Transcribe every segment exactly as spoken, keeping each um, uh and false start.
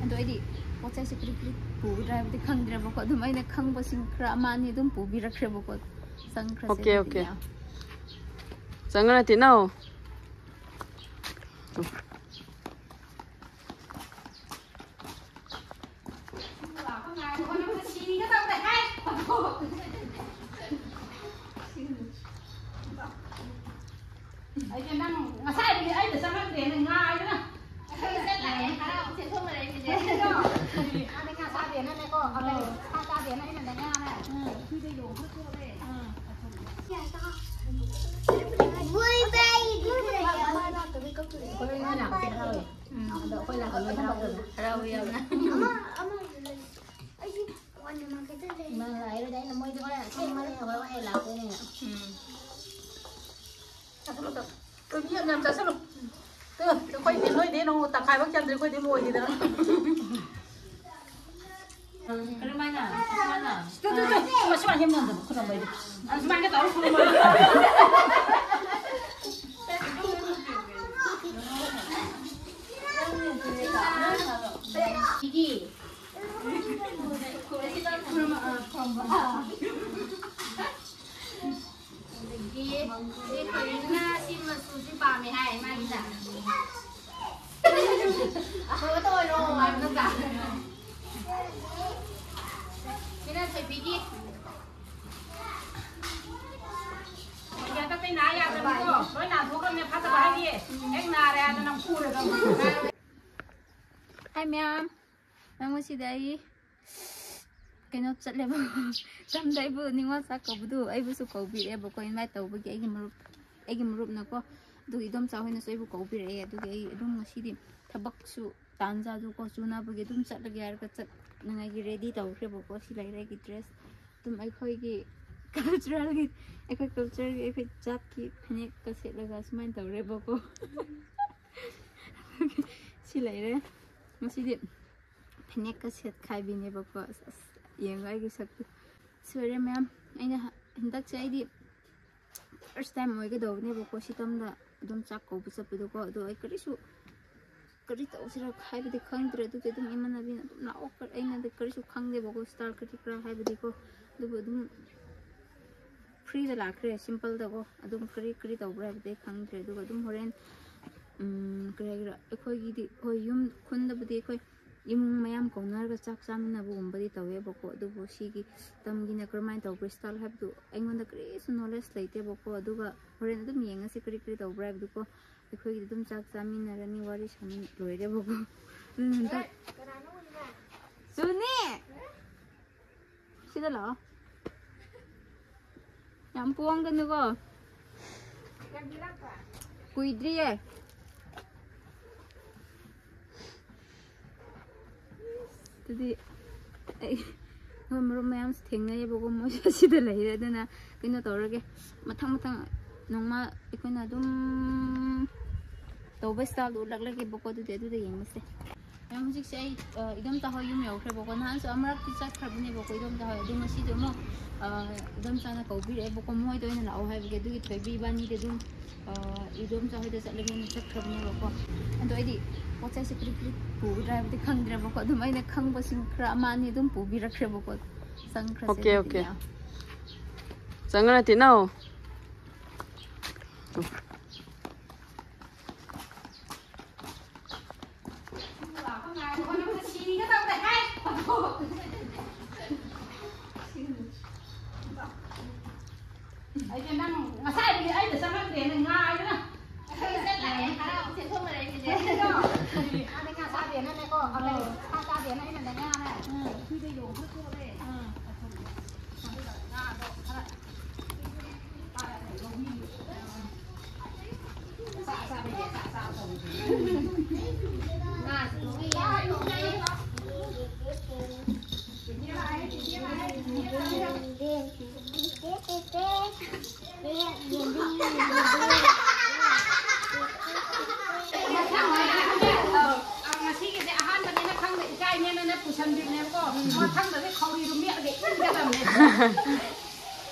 ꯑꯗꯣ ꯑꯩꯗꯤ ꯄꯣꯠ ꯆꯩꯁꯦ ꯀꯔꯤ ꯀꯔꯤ ꯄꯨꯒꯗ꯭ꯔꯥ ꯍꯥꯏꯕꯗꯤ ꯈꯪꯗ꯭ꯔꯦꯕꯀꯣ꯫ ꯑꯗꯨꯝ ꯑꯩꯅ ꯈꯪꯕꯁꯤꯡ ꯈꯔ ꯑꯃ ꯑꯅꯤ ꯑꯗꯨꯝ ꯄꯨꯕꯤꯔꯛꯈ꯭ꯔꯦꯕꯀꯣ꯫ ꯆꯪꯈ꯭ꯔꯁꯦ꯫ Okay, okay. ꯆꯪꯉꯅ ꯇꯤꯅꯧ꯫ ꯑꯩꯁꯦ ꯅꯪ ꯉꯁꯥꯏꯗꯒꯤ ꯑꯩꯗ ꯆꯪꯉꯛꯇꯦꯅ ꯉꯥꯏꯗꯅ꯫ ꯑꯩꯈꯣꯏ ꯆꯠꯂꯥꯛꯑꯦ, ꯍꯔꯥꯎ ꯆꯦꯟꯊꯣꯛꯅ ꯂꯩꯔꯤꯁꯦ꯫ ꯑꯗꯩ ꯉꯥ ꯆꯥꯗꯦꯅꯅꯦꯀꯣ, ꯑꯗꯩ ꯁꯥ ꯆꯥꯗꯦꯅ ꯑꯩꯅꯅꯦ ꯉꯥꯅꯦ꯫ ꯎꯝ꯫ ꯎꯝ꯫ ꯑꯩꯈꯣꯏ ꯉꯥ ꯂꯥꯛꯄꯁꯦ ꯍꯔꯥꯎꯋꯦ꯫ ꯎꯝ, ꯑꯗꯣ ꯑꯩꯈꯣꯏ ꯂꯥꯛꯄ ꯂꯣꯏ ꯍꯔꯥꯎꯋꯦ꯫ ꯍꯔꯥꯎꯋꯦ ꯌꯥꯝꯅ꯫ ꯑꯃ, ꯑꯃ ꯂꯩ꯫ ꯑꯩꯁꯦ ꯋꯥꯟꯗ ꯃꯥꯔꯀꯦꯠꯇ ꯂꯩ꯫ ꯏꯃꯥ ꯂꯥꯛꯏꯔꯣꯏꯗ ꯑꯩꯅ ꯃꯣꯏꯗꯤ ꯍꯣꯔꯦꯟ ꯑꯁꯦꯡꯕ ꯂꯩꯍꯧꯔꯒ ꯍꯦꯛ ꯂꯥꯛꯇꯣꯏꯅꯦ꯫ ꯎꯝ꯫ ꯆꯥꯁꯜꯂꯨ, ꯆꯥꯁꯜꯂꯨ꯫ ꯇꯨ, ꯃꯤ ꯌꯥꯝ ꯌꯥꯝ ꯆꯥꯁꯜꯂꯨ꯫ ꯇꯨ, ꯑꯩꯈꯣꯏꯗꯤ ꯅꯣꯏꯗꯤ ꯅꯣꯡꯃ ꯇꯪꯈꯥꯏꯃꯛ ꯆꯟꯗ꯭ꯔꯤ, ꯑꯩꯈꯣꯏꯗꯤ ꯂꯣꯏꯈꯤꯗꯅ꯫ ꯀꯔꯝꯍꯥꯏꯅ? ꯀꯔꯝꯍꯥꯏꯅ? ꯇꯨ, ꯇꯨ, ꯇꯨ, ꯇꯨ, ꯁꯨꯃꯥꯏꯅ ꯌꯥꯝ ꯌꯥꯝꯗꯕ ꯈꯨꯔꯝꯕꯩꯗꯤ꯫ ꯑ, ꯁꯨꯃꯥꯏꯅ ꯇꯧꯔ ꯈꯨꯔꯝꯕ꯫ ꯁꯤꯒꯤ꯫ ꯑꯗꯒꯤ ꯁꯤ ꯊꯣꯏꯕꯤꯅ ꯁꯤ ꯃꯆꯨꯁꯤ ꯄꯥꯝꯃꯦ ꯍꯥꯏ ꯃꯥꯒꯤꯅ꯫ ꯑꯐꯕꯇ ꯑꯣꯏꯔꯣ ꯍꯥꯏꯕ ꯅꯠꯇ꯭ꯔꯥ? ꯁꯤꯅ ꯊꯣꯏꯕꯤꯒꯤ꯫ ꯍꯟꯗꯛꯇꯩ ꯅꯥ ꯌꯥꯗ꯭ꯔꯕꯅꯤꯀꯣ꯫ ꯂꯣꯏ ꯅꯥꯊꯣꯛꯈ꯭ꯔꯕꯅꯦ ꯐꯠꯇꯕ ꯍꯥꯏꯗꯤ꯫ ꯍꯦꯛ ꯅꯥꯔꯦ ꯍꯥꯏꯗꯅ ꯐꯨꯔꯗꯕꯅꯤ꯫ ꯍꯥꯏ ꯃꯌꯥꯝ꯫ ꯅꯪ ꯉꯁꯤꯗꯤ ꯑꯩ ꯀꯩꯅꯣ ꯆꯠꯂꯦꯕ꯫ ꯁꯝꯗ ꯑꯩꯕꯨ ꯅꯤꯉꯣꯜ ꯆꯥꯛ ꯀꯧꯕꯗꯨ ꯑꯩꯕꯨꯁꯨ ꯀꯧꯕꯤꯔꯛꯑꯦꯕꯀꯣ, invite ꯇꯧꯕꯒꯤ ꯑꯩꯒꯤ ꯃꯔꯨꯞ, ꯑꯩꯒꯤ ꯃꯔꯨꯞꯅꯀꯣ꯫ ꯑꯗꯨꯒ ꯏꯗꯣꯝꯆꯥ ꯍꯣꯏꯅꯁꯨ ꯑꯩꯕꯨ ꯀꯧꯕꯤꯔꯛꯑꯦ꯫ ꯑꯗꯨꯒꯤ ꯑꯩ ꯑꯗꯨꯝ ꯉꯁꯤꯗꯤ ꯊꯕꯛꯁꯨ ꯇꯥꯟ ꯆꯥꯗꯨꯀꯣ ꯆꯨꯅꯕꯒꯤ ꯑꯗꯨꯝ ꯆꯠꯂꯒꯦ ꯍꯥꯏꯔꯒ ꯆꯠꯅꯉꯥꯏꯒꯤ ready ꯇꯧꯈ꯭ꯔꯦꯕꯀꯣ꯫ ꯁꯤ ꯂꯩꯔꯦ ꯑꯩꯒꯤ dress꯫ ꯑꯗꯨꯝ ꯑꯩꯈꯣꯏꯒꯤ culturalꯒꯤ, ꯑꯩꯈꯣꯏ cultureꯒꯤ, ꯑꯩꯈꯣꯏ ꯖꯥꯠꯀꯤ ꯐꯅꯦꯛꯀ ꯁꯦꯠꯂꯒ ꯁꯨꯃꯥꯏꯅ ꯇꯧꯔꯦꯕꯀꯣ꯫ ꯁꯤ ꯂꯩꯔꯦ꯫ ꯉꯁꯤꯗꯤ ꯐꯅꯦꯛꯀ ꯁꯦꯠꯈꯥꯏꯕꯤꯅꯦꯕꯀꯣ꯫ ꯑꯁ, ꯑꯁ, ꯌꯦꯡꯉꯣ ꯑꯩꯒꯤ ꯁꯛꯇꯨ꯫ ꯁꯣꯏꯔꯦ ꯃꯌꯥꯝ꯫ ꯑꯩꯅ ꯍ-, ꯍꯟꯗꯛꯁꯦ ꯑꯩꯗꯤ first time ꯑꯣꯏꯒꯗꯧꯕꯅꯦꯕꯀꯣ ꯁꯤꯇꯝꯗ ꯑꯗꯨꯝ ꯆꯥꯛ ꯀꯧꯕ ꯆꯠꯄꯗꯣꯀꯣ꯫ ꯑꯗꯣ ꯑꯩ ꯀꯔꯤꯁꯨ ꯀꯔꯤ ꯇꯧꯁꯤꯔ ꯍꯥꯏꯕꯗꯤ ꯈꯪꯗ꯭ꯔꯦ꯫ ꯑꯗꯨꯒꯤ ꯑꯗꯨꯝ ꯏꯃꯥꯟꯅꯕꯤꯅ ꯑꯗꯨꯝ ꯂꯥꯛꯑꯣ, ꯀ-, ꯑꯩꯅꯗꯤ ꯀꯔꯤꯁꯨ ꯈꯪꯗꯦꯕꯀꯣ, ꯁ꯭ꯇꯥꯏꯜ ꯀꯔꯤ ꯀꯔꯥ ꯍꯥꯏꯕꯗꯤꯀꯣ꯫ ꯑꯗꯨꯕꯨ ꯑꯗꯨꯝ ꯐ꯭ꯔꯤꯗ ꯂꯥꯛꯈ꯭ꯔꯦ, ꯁꯤꯝꯄꯜꯗꯀꯣ꯫ ꯑꯗꯨꯝ ꯀꯔꯤ ꯀꯔꯤ ꯇꯧꯕ꯭ꯔꯥ ꯍꯥꯏꯕꯗꯤ ꯑꯩ ꯈꯪꯗ꯭ꯔꯦ꯫ ꯑꯗꯨꯒ ꯑꯗꯨꯝ ꯍꯣꯔꯦꯟ, ꯎꯝ, ꯀꯔꯤ ꯍꯥꯏꯒꯦꯔꯥ, ꯑꯩꯈꯣꯏꯒꯤꯗꯤ, ꯍꯣꯏ, ꯌꯨꯝ ꯈꯨꯟꯗꯕꯨꯗꯤ ꯑꯩꯈꯣꯏ ꯏꯃꯨꯡ ꯃꯌꯥꯝ ꯀꯧꯅꯔꯒ ꯆꯥꯛ ꯆꯥꯃꯤꯟꯅꯕꯒꯨꯝꯕꯗꯤ ꯇꯧꯋꯦꯕꯀꯣ꯫ ꯑꯗꯨꯕꯨ ꯁꯤꯒꯤ ꯇꯝꯒꯤꯅ ꯀꯔꯝꯍꯥꯏꯅ ꯇꯧꯕ꯭ꯔꯥ, ꯁ꯭ꯇꯥꯏꯜ ꯍꯥꯏꯕꯗꯨ ꯑꯩꯉꯣꯟꯗ ꯀꯔꯤꯁꯨ ꯅꯣꯂꯦꯖ ꯂꯩꯇꯦꯕꯀꯣ꯫ ꯑꯗꯨꯒ ꯍꯣꯔꯦꯟ ꯑꯗꯨꯝ ꯌꯦꯡꯉꯁꯤ ꯀꯔꯤ ꯀꯔꯤ ꯇꯧꯕ꯭ꯔꯥ ꯍꯥꯏꯕꯗꯨꯀꯣ꯫ ꯑꯩꯈꯣꯏꯒꯤꯗꯤ ꯑꯗꯨꯝ ꯆꯥꯛ ꯆꯥꯃꯤꯟꯅꯔꯅꯤ, ꯋꯥꯔꯤ ꯁꯥꯃꯤꯟ ꯂꯣꯏꯔꯦꯕꯀꯣ꯫ ꯑꯗꯨꯅ ꯍꯟꯗꯛ ꯀꯅꯥꯅꯣ ꯍꯧꯖꯤꯛꯅ? ꯆꯨꯅꯤ! ꯁꯤꯗ ꯂꯥꯛꯑꯣ꯫ ꯌꯥꯝ ꯄꯣꯡꯒꯅꯨꯀꯣ꯫ ꯀꯨꯏꯗ꯭ꯔꯤꯌꯦ꯫ ꯑꯗꯨꯗꯤ ꯑꯩ, ꯍꯣꯏ, ꯃꯔꯨꯞ ꯃꯌꯥꯝꯁꯨ ꯊꯦꯡꯅꯩꯌꯦꯕꯀꯣ, ꯃꯣꯏꯁꯨ ꯑꯁꯤꯗ ꯂꯩꯔꯦ꯫ ꯑꯗꯨꯅ ꯀꯩꯅꯣ ꯇꯧꯔꯒꯦ, ꯃꯊꯪ ꯃꯊꯪ ꯅꯣꯡꯃ ꯑꯩꯈꯣꯏꯅ ꯑꯗꯨꯝ ꯇꯧꯕ ꯁ꯭ꯇꯥꯏꯜꯗꯣ ꯎꯠꯂꯛꯂꯒꯦꯕꯀꯣ꯫ ꯑꯗꯨꯗꯤ ꯑꯗꯨꯗ ꯌꯦꯡꯉꯁꯦ꯫ ꯃꯌꯥꯝ ꯍꯧꯖꯤꯛꯁꯦ ꯑꯩ, ꯑ, ꯏꯗꯣꯝꯆꯥ ꯍꯣꯏ ꯌꯨꯝ ꯌꯧꯈ꯭ꯔꯦꯕꯀꯣ꯫ ꯅꯍꯥꯟꯁꯨ ꯑꯃꯔꯛꯇꯤ ꯆꯠꯈ꯭ꯔꯕꯅꯦꯕꯀꯣ ꯏꯗꯣꯝꯆꯥ ꯍꯣꯏ꯫ ꯑꯗꯨ ꯉꯁꯤꯗꯤ ꯑꯃꯨꯛ, ꯑ, ꯏꯗꯣꯝꯆꯥꯅ ꯀꯧꯕꯤꯔꯛꯑꯦꯕꯀꯣ, ꯃꯣꯏꯗ ꯑꯣꯏꯅ ꯂꯥꯛꯑꯣ ꯍꯥꯏꯕꯒꯤ꯫ ꯑꯗꯨꯒꯤ ꯊꯣꯏꯕꯤ ꯏꯕꯥꯅꯤꯗꯤ ꯑꯗꯨꯝ, ꯑ, ꯏꯗꯣꯝꯆꯥ ꯍꯣꯏꯗ ꯆꯠꯂꯒꯦꯅ ꯆꯠꯈ꯭ꯔꯕꯅꯦꯕꯀꯣ꯫ ꯑꯗꯣ ꯑꯩꯗꯤ ꯄꯣꯠ ꯆꯩꯁꯦ ꯀꯔꯤ ꯀꯔꯤ ꯄꯨꯒꯗ꯭ꯔꯥ ꯍꯥꯏꯕꯗꯤ ꯈꯪꯗ꯭ꯔꯦꯕꯀꯣ꯫ ꯑꯗꯨꯝ ꯑꯩꯅ ꯈꯪꯕꯁꯤꯡ ꯈꯔ ꯑꯃ ꯑꯅꯤ ꯑꯗꯨꯝ ꯄꯨꯕꯤꯔꯛꯈ꯭ꯔꯦꯕꯀꯣ꯫ ꯆꯪꯈ꯭ꯔꯁꯦ ꯑꯣꯀꯦ, ꯑꯗꯨꯗꯤ ꯑꯣꯀꯦ꯫ ꯃꯌꯥꯝ꯫ ꯆꯪꯉꯅ ꯇꯤꯅꯧ꯫ ꯑꯩꯁꯦ ꯅꯪ ꯉꯁꯥꯏꯗꯒꯤ ꯑꯩꯗ ꯆꯪꯉꯛꯇꯦꯅ ꯉꯥꯏꯗꯅ꯫ ꯑꯩ ꯆꯠꯂꯥꯛꯑꯦ, ꯍꯔꯥꯎ ꯆꯦꯟꯊꯣꯛꯅꯔꯛꯏꯁꯤꯗꯤ꯫ ꯑꯗ ꯉꯥ ꯆꯥꯗꯦꯅꯅꯦꯀꯣ, ꯑꯃ ꯁꯥ ꯆꯥꯗꯦꯅ ꯑꯩꯅꯅꯦ ꯉꯥꯅꯦ꯫ ꯎꯝ, ꯏꯁꯤꯡꯗ ꯌꯣꯡ ꯈꯔ ꯇꯣꯛꯑꯦ꯫ ꯎꯝ꯫ ꯑꯗꯨꯒ ꯉꯥꯗꯣ ꯈꯔ ꯉꯁꯤꯒꯤꯁꯦ ꯑꯍꯥꯟꯕꯅꯤꯅ ꯈꯪꯗꯦ, ꯏꯀꯥꯏꯅꯦꯅ ꯄꯨꯁꯟꯕꯤꯕꯅꯦꯕꯀꯣ꯫ ꯃꯊꯪꯗꯗꯤ ꯈꯧꯔꯤꯗꯨ ꯃꯦꯠꯂꯒ ꯏꯟꯒꯗꯕꯅꯦ꯫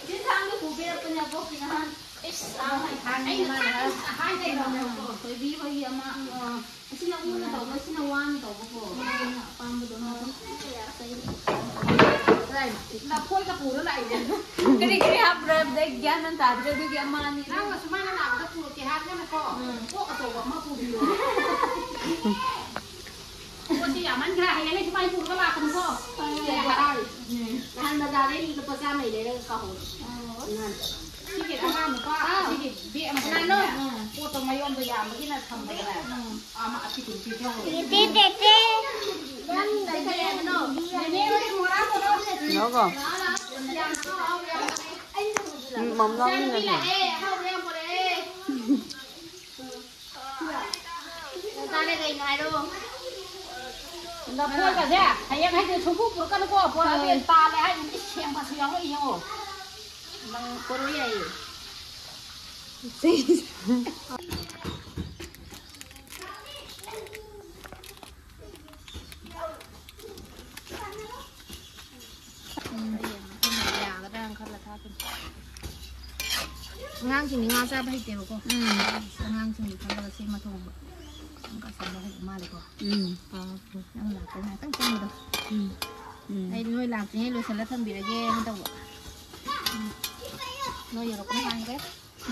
ꯌꯦꯟꯁꯥꯡꯗꯣ ꯄꯨꯕꯤꯔꯛꯄꯅꯦ ꯑꯕꯣꯛꯀꯤ ꯅꯍꯥꯟ꯫ ꯏꯁ, ꯑꯩꯅ ꯊꯥꯏꯅ ꯍꯥꯏꯗꯣꯏꯅꯦꯕꯀꯣ꯫ ꯊꯣꯏꯕꯤ ꯍꯣꯏꯒꯤ ꯑꯃ, ꯑ, ꯁꯤꯅ ꯎꯅ ꯇꯧꯕ, ꯁꯤꯅ ꯋꯥꯅ ꯇꯧꯕꯀꯣ꯫ ꯑꯗꯨꯅ ꯑꯄꯥꯝꯕꯗꯣ ꯂꯐꯣꯏꯒ ꯄꯨꯔ ꯂꯥꯛꯏꯅꯦ꯫ ꯀꯔꯤ ꯀꯔꯤ ꯍꯥꯞꯄ꯭ꯔꯥ ꯍꯥꯏꯕꯗ ꯑꯩ ꯒ꯭ꯌꯥꯟ ꯃꯦꯟ ꯇꯥꯗ꯭ꯔꯦ꯫ ꯑꯗꯨꯒꯤ ꯑꯃ ꯑꯅꯤ ꯅꯪꯅ ꯁꯨꯃꯥꯏꯅ ꯂꯥꯛꯄꯗ ꯄꯨꯔꯛꯀꯦ ꯍꯥꯏꯔꯒꯅꯀꯣ, ꯎꯝ꯫ ꯀꯣꯛ ꯑꯆꯧꯕ ꯑꯃ ꯄꯨꯕꯤꯌꯣ꯫ ꯄꯣꯠꯁꯤ ꯌꯥꯝꯃꯟꯈ꯭ꯔꯦ꯫ ꯍꯌꯦꯡ ꯑꯩ ꯁꯨꯃꯥꯏꯅ ꯄꯨꯔꯒ ꯂꯥꯛꯀꯅꯨꯀꯣ꯫ ꯑꯩ ꯍꯔꯥꯎꯔꯤ꯫ ꯎꯝ꯫ ꯅꯍꯥꯟ ꯕꯖꯥꯔꯗꯩ ꯂꯨꯄꯥ ꯆꯥꯝꯃꯩ ꯂꯩꯔꯒ ꯀꯥꯍꯧꯔꯦ꯫ ꯑꯣ꯫ ꯅꯍꯥꯟ꯫ ꯁꯤꯒꯤ ꯑꯉꯥꯡ ꯅꯨꯄꯥ ꯑꯥ꯫ ꯑꯁꯤꯒꯤ ꯕꯦꯛ ꯑꯃ ꯀꯅꯥꯅꯣ? ꯂꯩꯔꯝꯃꯦ꯫ ꯎꯝ꯫ ꯄꯣꯠꯇꯣ ꯃꯌꯣꯝꯗꯣ ꯌꯥꯝꯕꯒꯤꯅ ꯊꯝꯕꯗꯅꯦ꯫ ꯎꯝ꯫ ꯑꯃ ꯑꯁꯤ ꯀꯨꯝꯁꯤ ꯊꯣꯛꯍꯧꯔꯦ꯫ ꯇꯦꯇꯦ, ꯇꯦꯇꯦ꯫ ꯅꯪ ꯀꯩ ꯀꯩ ꯍꯥꯏꯕꯅꯣ? ꯅꯦꯅꯦ ꯍꯣꯏ ꯃꯣꯔꯥ ꯄꯨꯔꯛꯑꯣ꯫ ꯂꯧꯀꯣ꯫ ꯌꯥꯝ ꯍꯥꯎ, ꯌꯥꯝ ꯍꯥꯎ꯫ ꯎꯝ, ꯃꯝ ꯂꯥꯎꯅꯤꯅ ꯏꯆꯥꯅꯨꯄꯤ ꯂꯥꯛꯑꯦ, ꯑꯍꯥꯎꯕ ꯌꯥꯝ ꯄꯨꯔꯛꯑꯦ꯫ ꯆꯥꯔꯦ ꯀꯩꯅꯣ ꯍꯥꯏꯔꯣ꯫ ꯂꯐꯣꯏꯒꯁꯦ ꯍꯌꯦꯡ ꯍꯩꯗꯤ ꯁꯨꯡꯄꯨ ꯄꯨꯔꯛꯀꯅꯨꯀꯣ꯫ ꯄꯨꯔꯛꯑꯗꯤ ꯍꯣꯏ꯫ ꯇꯥꯜꯂꯦ ꯍꯥꯏꯗꯨꯗꯤ ꯁꯦꯝꯕꯁꯨ ꯌꯥꯎꯔꯛꯏ ꯌꯦꯡꯉꯣ꯫ ꯅꯪ ꯄꯣꯔꯛꯑꯣ ꯌꯥꯏꯌꯦ꯫ ꯎꯝ꯫ ꯌꯥꯒꯗ꯭ꯔꯥꯅ ꯈꯜꯂ ꯊꯥꯛꯈꯤꯅꯤ꯫ ꯑꯉꯥꯡꯁꯤꯡꯗꯤ ꯉꯥ ꯆꯥꯕ ꯍꯩꯇꯦꯕꯀꯣ꯫ ꯎꯝ꯫ ꯑꯉꯥꯡꯁꯤꯡꯒꯤ ꯈꯜꯂꯒ ꯁꯦꯝꯃ ꯊꯣꯡꯕ꯫ ꯌꯥꯝ ꯀꯥ ꯆꯥꯕ ꯍꯩꯕ ꯃꯥꯜꯂꯦꯀꯣ꯫ ꯎꯝ꯫ ꯅꯪ ꯂꯥꯛꯄ ꯉꯥꯛꯇꯪ ꯆꯪꯕꯗꯣ꯫ ꯎꯝ꯫ ꯎꯝ꯫ ꯑꯩ ꯅꯣꯏ ꯂꯥꯛꯇ꯭ꯔꯤꯉꯩ ꯂꯣꯏꯁꯤꯜꯂ ꯊꯝꯕꯤꯔꯒꯦꯅ ꯇꯧꯕ꯫ ꯎꯝ꯫ ꯅꯣꯏ ꯌꯧꯔꯛꯄꯅ ꯍꯥꯟꯈ꯭ꯔꯦ꯫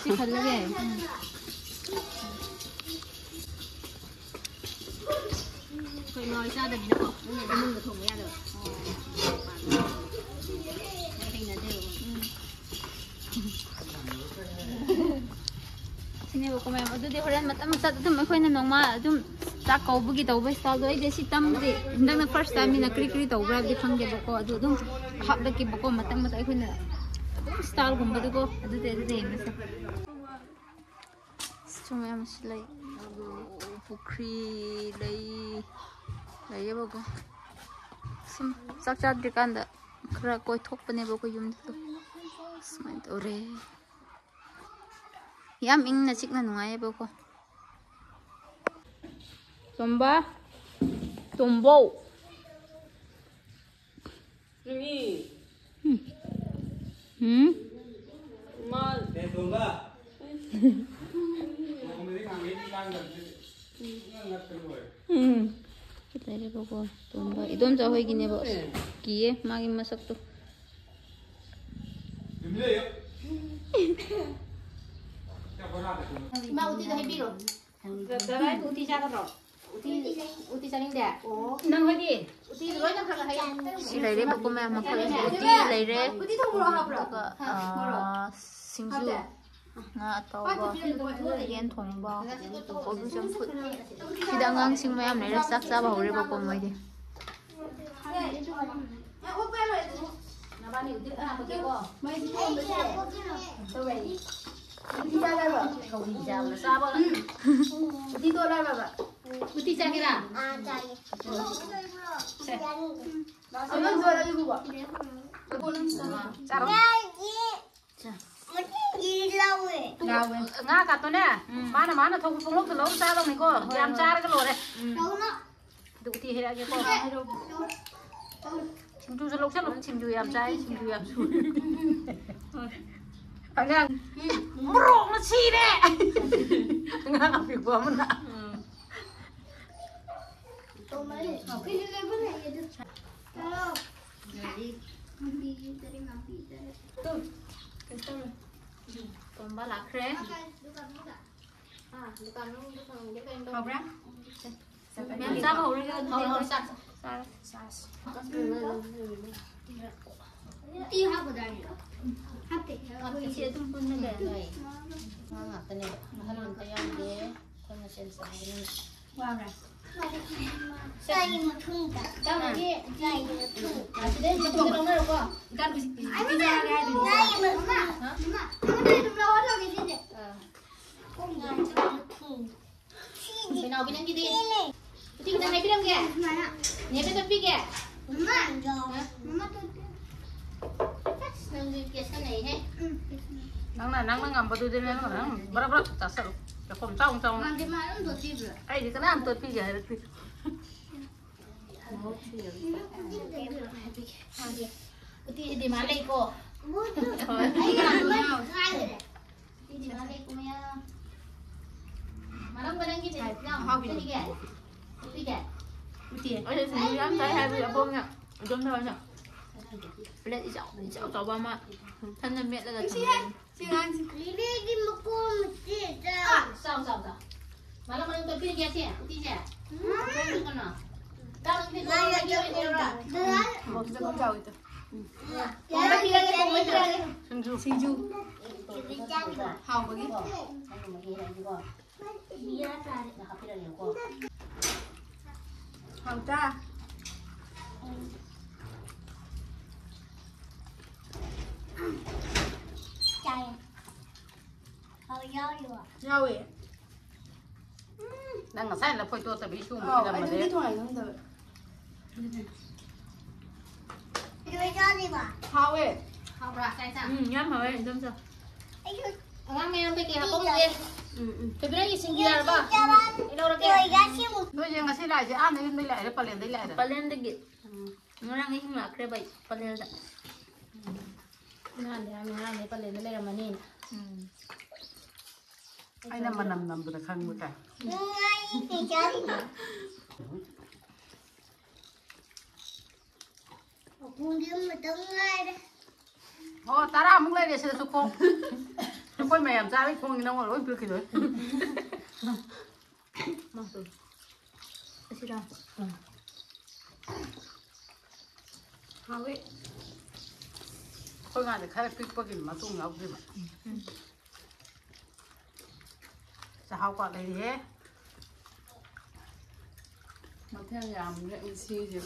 ꯁꯤ ꯈꯜꯂꯒꯦ꯫ ꯎꯝ꯫ ꯑꯩꯈꯣꯏ ꯏꯃꯥ ꯍꯣꯏ ꯆꯥꯗꯕꯅꯤꯅꯀꯣ, ꯅꯪꯅ ꯏꯃꯨꯡꯗ ꯊꯣꯡꯕ ꯌꯥꯗꯕ꯫ ꯍꯩꯅꯗꯦꯕ꯫ ꯎꯝ꯫ ꯁꯤꯅꯦꯕꯀꯣ, ꯃꯌꯥꯝ꯫ ꯑꯗꯨꯗꯤ ꯍꯣꯔꯦꯟ ꯃꯇꯝ ꯃꯇꯝ ꯑꯗꯨꯝ ꯑꯩꯈꯣꯏꯅ ꯅꯣꯡꯃ ꯑꯗꯨꯝ ꯆꯥꯛ ꯀꯧꯕꯒꯤ ꯇꯧꯕ ꯏꯁꯇꯥꯏꯜꯗꯣ꯫ ꯑꯩꯗꯤ ꯁꯤ ꯇꯝꯗꯤ ꯍꯟꯗꯛꯅ ꯐꯥꯔꯁ ꯇꯥꯏꯝꯅꯤꯅ ꯀꯔꯤ ꯀꯔꯤ ꯇꯧꯕ꯭ꯔꯥ ꯍꯥꯏꯕꯗꯤ ꯈꯪꯗꯦꯕꯀꯣ꯫ ꯑꯗꯨ ꯑꯗꯨꯝ ꯍꯥꯞꯂꯛꯀꯦꯕꯀꯣ, ꯃꯇꯝ ꯃꯇꯝ ꯑꯩꯈꯣꯏꯅ ꯑꯗꯨꯝ ꯏꯁꯇꯥꯏꯜꯒꯨꯝꯕꯗꯨꯀꯣ꯫ ꯑꯗꯨꯗꯤ ꯑꯗꯨꯗ ꯌꯦꯡꯉꯁꯦ꯫ ꯁꯨꯝ ꯌꯥꯝ ꯁꯤ ꯂꯩ꯫ ꯄꯨꯈ꯭ꯔꯤ ꯂꯩ, ꯂꯩꯌꯦꯕꯀꯣ꯫ ꯁꯨꯝ ꯆꯥꯛ ꯆꯥꯗ꯭ꯔꯤꯀꯥꯟꯗ ꯈꯔ ꯀꯣꯏꯊꯣꯛꯄꯅꯦꯕ ꯑꯩꯈꯣꯏ ꯌꯨꯝꯗꯁꯨ꯫ ꯁꯨꯃꯥꯏꯅ ꯇꯧꯔꯦ꯫ ꯌꯥꯝ ꯏꯪꯅ ꯆꯤꯛꯅ ꯅꯨꯡꯉꯥꯏꯌꯦꯕꯀꯣ꯫ ꯇꯣꯝꯕ, ꯇꯣꯝꯕꯧ꯫ ꯎꯝ꯫ ꯎꯝ꯫ ꯃꯥ ꯀꯩ ꯇꯣꯝꯕ? ꯅꯣꯡꯃꯗꯤ ꯈꯥꯡꯉꯩꯗꯤ ꯂꯥꯡꯗꯕꯅꯤ꯫ ꯎꯝ꯫ ꯂꯩꯔꯦꯕꯀꯣ, ꯇꯣꯝꯕ꯫ ꯏꯗꯣꯝꯆꯥ ꯍꯣꯏꯒꯤꯅꯦꯕ꯫ ꯑꯁ, ꯀꯤꯌꯦ ꯃꯥꯒꯤ ꯃꯁꯛꯇꯣ꯫ ꯏꯃꯥ, ꯎꯇꯤꯗꯣ ꯍꯩꯕꯤꯔꯣ꯫ ꯗꯗꯥꯏ ꯎꯇꯤ ꯆꯥꯒꯗ꯭ꯔꯣ? ꯎꯇꯤ, ꯎꯇꯤ ꯆꯥꯅꯤꯡꯗꯦ? ꯑꯣ꯫ ꯅꯪ ꯍꯣꯏꯗꯤ? ꯎꯇꯤ ꯂꯣꯏꯅ ꯈꯔ ꯈꯔ ꯍꯩꯌꯦ꯫ ꯁꯤ ꯂꯩꯔꯦꯕꯀꯣ ꯃꯌꯥꯝ ꯃꯈꯜ꯫ ꯎꯇꯤ ꯂꯩꯔꯦ꯫ ꯎꯇꯤ ꯊꯣꯡꯕ꯭ꯔꯣ ꯍꯥꯞꯄ꯭ꯔꯣ? ꯑꯗꯨꯒ, ꯍꯥ, ꯃꯣꯔꯣꯛ꯫ ꯑꯥ, ꯁꯤꯡꯖꯨ꯫ ꯍꯥꯞꯇꯦ? ꯉꯥ ꯑꯇꯥꯎꯕ, ꯌꯦꯟ ꯊꯣꯡꯕ, ꯀꯣꯕꯤ ꯆꯝꯐꯨꯠ꯫ ꯁꯤꯗ ꯑꯉꯥꯡꯁꯤꯡ ꯃꯌꯥꯝ ꯂꯩꯔꯦ, ꯆꯥꯛ ꯆꯥꯕ ꯍꯧꯔꯦꯕꯀꯣ ꯃꯣꯏꯗꯤ꯫ ꯅꯕꯥꯅꯤ ꯎꯇꯤ ꯈꯔ ꯍꯥꯞꯄꯛꯀꯦꯀꯣ꯫ ꯎꯇꯤ ꯆꯥꯒꯦꯔꯣ? ꯁꯧꯒ꯭ꯔꯤ ꯆꯥꯕꯗ ꯆꯥꯕ꯫ ꯎꯇꯤ ꯇꯣꯠꯂꯣ ꯍꯥꯏꯕ꯫ ꯎꯇꯤ ꯆꯥꯒꯦꯔꯥ? ꯁꯦ꯫ ꯆꯥꯔꯣ꯫ ꯂꯥꯎꯋꯦ꯫ ꯉꯥ ꯀꯥꯇꯣꯅꯦ꯫ ꯎꯝ꯫ ꯃꯥꯅ, ꯃꯥꯅ ꯊꯣꯛꯄ ꯄꯨꯡꯂꯧꯗ ꯂꯧ ꯆꯥꯗꯧꯅꯤꯀꯣ꯫ ꯍꯣꯏ, ꯌꯥꯝ ꯍꯣꯏ꯫ ꯆꯥꯔꯒ ꯂꯣꯏꯔꯦ꯫ ꯎꯝ꯫ ꯑꯗꯨ ꯎꯇꯤ ꯍꯩꯔꯛꯑꯒꯦꯀꯣ꯫ ꯁꯤꯡꯖꯨꯁꯨ ꯂꯧꯁꯜꯂꯨ꯫ ꯁꯤꯡꯖꯨ ꯌꯥꯝ ꯆꯥꯏ꯫ ꯁꯤꯡꯖꯨ ꯌꯥꯝ ꯁꯨꯏ꯫ ꯑꯉꯥꯡ ꯃꯣꯔꯣꯛꯅ ꯁꯤꯔꯦ꯫ ꯑꯉꯥꯡ ꯑꯄꯤꯛꯄ ꯑꯃꯅ꯫ ꯎꯝ꯫ ꯇꯣꯝꯕ ꯂꯥꯛꯈ꯭ꯔꯦ꯫ ꯍꯥꯎꯕ꯭ꯔꯥ? ꯃꯌꯥꯝ ꯆꯥꯕ ꯍꯧꯔꯒꯦ꯫ ꯍꯧꯔꯣ, ꯍꯧꯔꯣ, ꯆꯥ, ꯆꯥ, ꯆꯥꯔꯁꯤ꯫ ꯎꯇꯤ ꯍꯥꯞꯀꯗ꯭ꯔꯥꯅꯦ? ꯍꯥꯞꯇꯦ꯫ ꯏꯆꯦ ꯑꯗꯨꯝ ꯄꯨꯟꯅ ꯂꯩꯔ ꯂꯣꯏꯔꯦ꯫ ꯉꯥ ꯉꯥꯛꯇꯅꯦꯕ꯫ ꯑꯍꯜ ꯑꯝꯇ ꯌꯥꯎꯗꯦ꯫ ꯑꯩꯈꯣꯏ ꯃꯁꯦꯟ ꯆꯥꯕꯅꯤꯅ꯫ ꯋꯥꯕ꯭ꯔꯥ? ꯆꯥꯏ ꯃꯊꯨꯝꯗ꯫ ꯆꯥꯎꯕꯒꯤ ꯆꯥꯏ ꯃꯊꯨꯝ꯫ ꯑꯁꯤꯗꯩ ꯃꯊꯨꯝꯗ ꯂꯧꯅꯔꯣꯀꯣ꯫ ꯏꯀꯥꯟ ꯈꯨꯁꯤ ꯄꯤꯖꯔꯒꯦ ꯍꯥꯏꯗꯨꯗꯤ꯫ ꯉꯥꯒꯤ ꯃꯊꯨꯝ꯫ ꯍꯥ? ꯃꯃꯥ, ꯑꯃꯗ ꯑꯗꯨꯝ ꯂꯧꯔ ꯂꯧꯒꯦ ꯁꯤꯁꯦ꯫ ꯑꯥ꯫ ꯉꯥꯒꯤ ꯃꯊꯨꯝ꯫ ꯁꯤꯗꯤ ꯄꯤꯅꯥꯎꯕꯤ ꯅꯪꯒꯤꯗꯤ? ꯄꯦꯜꯂꯦ꯫ ꯎꯇꯤ ꯈꯤꯇꯪ ꯍꯥꯏꯕꯤꯔꯝꯒꯦ꯫ ꯁꯨꯃꯥꯏꯅ꯫ ꯅꯦꯕꯦ ꯇꯣꯠꯄꯤꯒꯦ꯫ ꯃꯃꯥ꯫ ꯍꯥ? ꯃꯃꯥ ꯇꯣꯠꯄꯤꯌꯨ꯫ ꯑꯁ, ꯅꯪꯁꯨ ꯀꯦꯁꯟꯅꯩꯍꯦ꯫ ꯎꯝ, ꯀꯦꯁꯟꯅꯩ꯫ ꯅꯪꯅ, ꯅꯪꯅ ꯉꯝꯕꯗꯨꯗꯤ ꯅꯪꯅ ꯑꯗꯨꯝ ꯕ꯭ꯔ ꯕ꯭ꯔ ꯆꯥꯁꯜꯂꯨ꯫ ꯆꯥꯛꯈꯣꯝ ꯆꯥꯎ ꯆꯥꯎꯅ꯫ ꯃꯥꯗꯤ ꯃꯥ ꯑꯗꯨꯝ ꯇꯣꯠꯄꯤꯕ꯭ꯔꯥ? ꯑꯩꯗꯤ ꯀꯅꯥꯝ ꯇꯣꯠꯄꯤꯒꯦ ꯍꯥꯏꯔꯛꯇꯦ꯫ ꯎꯝ, ꯎꯇꯤ ꯍꯥꯏꯕꯤꯒꯦ꯫ ꯎꯇꯤꯗꯤ ꯃꯥ ꯂꯩꯀꯣ꯫ ꯍꯣꯏ꯫ ꯑꯩ ꯌꯥꯝ ꯉꯥꯏꯈ꯭ꯔꯦ꯫ ꯎꯇꯤꯗꯤ ꯃꯥ ꯂꯩꯀꯣ ꯃꯌꯥꯝ꯫ ꯀꯔꯝꯕ ꯅꯪꯒꯤ ꯆꯦ? ꯍꯥꯎꯕꯤꯔꯣ꯫ ꯅꯨꯄꯤꯒꯦ? ꯅꯨꯄꯤꯒꯦ? ꯎꯇꯤ꯫ ꯑꯩꯁꯦ ꯁꯤꯡꯖꯨ ꯌꯥꯝ ꯆꯥꯏ ꯍꯥꯏꯕꯒꯤ ꯑꯕꯣꯛꯅ ꯑꯗꯨꯝ ꯇꯧꯔꯁꯨ ꯄ꯭ꯂꯦꯠ ꯏꯆꯥꯎ, ꯏꯆꯥꯎ ꯆꯥꯎꯕ ꯑꯃ ꯊꯟꯅ ꯃꯦꯠꯂꯒ ꯅꯨꯡꯁꯤꯍꯦ, ꯊꯝꯃꯦ꯫ ꯁꯤ ꯑꯉꯥꯡꯁꯤ꯫ ꯂꯤꯂꯤꯒꯤ ꯃꯈꯣꯡ ꯃꯆꯦꯠꯇ꯫ ꯑꯥ, ꯆꯥꯎ, ꯆꯥꯎ, ꯆꯥꯎ꯫ ꯃꯥꯂꯪ ꯃꯥꯂꯪ ꯇꯧꯕꯤꯔꯒꯦ ꯁꯤ ꯎꯇꯤꯁꯦ꯫ ꯎꯝ꯫ ꯀꯩꯅꯣ? ꯆꯥꯎ, ꯅꯪꯗꯤ ꯃꯥꯅ ꯅꯪꯗꯤ ꯇꯧꯕꯤꯔꯒꯦ꯫ ꯇꯧꯕꯤꯔꯒꯦ꯫ ꯃꯣꯔꯣꯛꯁꯤꯗ ꯀꯣꯝ ꯆꯥꯎꯋꯤꯗꯣ꯫ ꯌꯥꯔꯦ, ꯌꯥꯔꯦ, ꯌꯥꯔꯦ꯫ ꯁꯤꯡꯖꯨ꯫ ꯁꯤꯡꯖꯨ꯫ ꯍꯥꯎꯕꯒꯤ꯫ ꯍꯥꯎꯇ꯭ꯔꯥ? ꯆꯥꯏ꯫ ꯍꯥꯎ ꯌꯥꯎꯔꯤꯕꯣ? ꯌꯥꯎꯋꯦ꯫ ꯅꯪ ꯉꯁꯥꯏ ꯂꯐꯣꯏ ꯇꯣꯠꯇꯕꯤ ꯁꯨꯝ ꯑꯧ, ꯑꯩ ꯄꯤꯔꯝꯕꯗꯤ꯫ ꯑꯗꯨꯗꯤ ꯊꯣꯡ ꯉꯝꯗꯕ꯫ ꯑꯗꯨꯗꯤ ꯆꯥꯗ꯭ꯔꯤꯕꯣ? ꯍꯥꯎꯋꯦ꯫ ꯍꯥꯎꯕ꯭ꯔꯥ? ꯆꯥꯏ ꯆꯥ꯫ ꯎꯝ, ꯌꯥꯝ ꯍꯥꯎꯋꯦ, ꯑꯗꯨꯝ ꯆꯥ꯫ ꯑꯩꯁꯨ ꯑꯉꯥꯡ ꯃꯌꯥꯝ ꯀꯩꯀꯩ ꯍꯥꯞꯄꯝꯒꯦ? ꯎꯝ, ꯎꯝ꯫ ꯊꯣꯏꯕꯤꯅ ꯑꯩꯒꯤ ꯁꯤꯡꯖꯨ ꯌꯥꯔꯕ? ꯆꯥꯔꯥ ꯑꯩ ꯂꯧꯔꯒꯦ꯫ ꯂꯣꯏꯔꯒ ꯁꯤꯃꯨꯛ꯫ ꯅꯣꯏꯁꯦ ꯉꯁꯤ ꯂꯥꯛꯏꯁꯦ ꯑꯥ ꯅꯌꯨꯝꯗꯩ ꯂꯥꯛꯏꯔꯥ, ꯄꯂꯦꯟꯗꯩ ꯂꯥꯛꯏꯔꯥ? ꯄꯂꯦꯟꯗꯒꯤ꯫ ꯎꯝ꯫ ꯉꯔꯥꯡ ꯑꯍꯤꯡ ꯂꯥꯛꯈ꯭ꯔꯦꯕ ꯑꯩ ꯄꯂꯦꯜꯗ꯫ ꯅꯍꯥꯟꯗꯤ ꯍꯥꯏꯕꯅꯤ, ꯉꯔꯥꯡꯗꯤ ꯄꯂꯦꯜꯗ ꯂꯩꯔꯝꯃꯅꯤꯅ꯫ ꯎꯝ꯫ ꯑꯩꯅ ꯃꯅꯝ ꯅꯝꯕꯗ ꯈꯪꯕ ꯇꯥꯏ꯫ ꯅꯨꯡꯉꯥꯏ, ꯀꯩ ꯆꯥꯔꯤꯅꯣ? ꯄꯨꯡꯗꯤ ꯑꯃꯇꯪ ꯉꯥꯏꯔꯦ꯫ ꯑꯣ, ꯇꯔꯥꯃꯨꯛ ꯂꯩꯔꯦ ꯁꯤꯗꯁꯨ ꯈꯣꯡ꯫ ꯑꯩꯈꯣꯏ ꯃꯌꯥꯝ ꯆꯥꯕꯩ ꯈꯣꯡꯁꯤ ꯅꯪꯉꯣꯟꯗ ꯂꯣꯏ ꯄꯤꯔꯛꯈꯤꯗꯣꯏ꯫ ꯃꯥꯁꯨ꯫ ꯑꯁꯤꯔꯥ? ꯎꯝ꯫ ꯍꯥꯎꯋꯤ꯫ ꯑꯩꯈꯣꯏ ꯉꯥꯗꯤ ꯈꯔ ꯄꯤꯛꯄꯒꯤ ꯃꯇꯣꯡ ꯌꯥꯎꯗ꯭ꯔꯤꯕ꯫ ꯎꯝ꯫ ꯆꯥꯛꯍꯥꯎ ꯄꯥꯛ ꯂꯩꯔꯤꯍꯦ꯫ ꯃꯊꯦꯜ ꯌꯥꯝꯈ꯭ꯔꯦ ꯉꯁꯤꯁꯦ꯫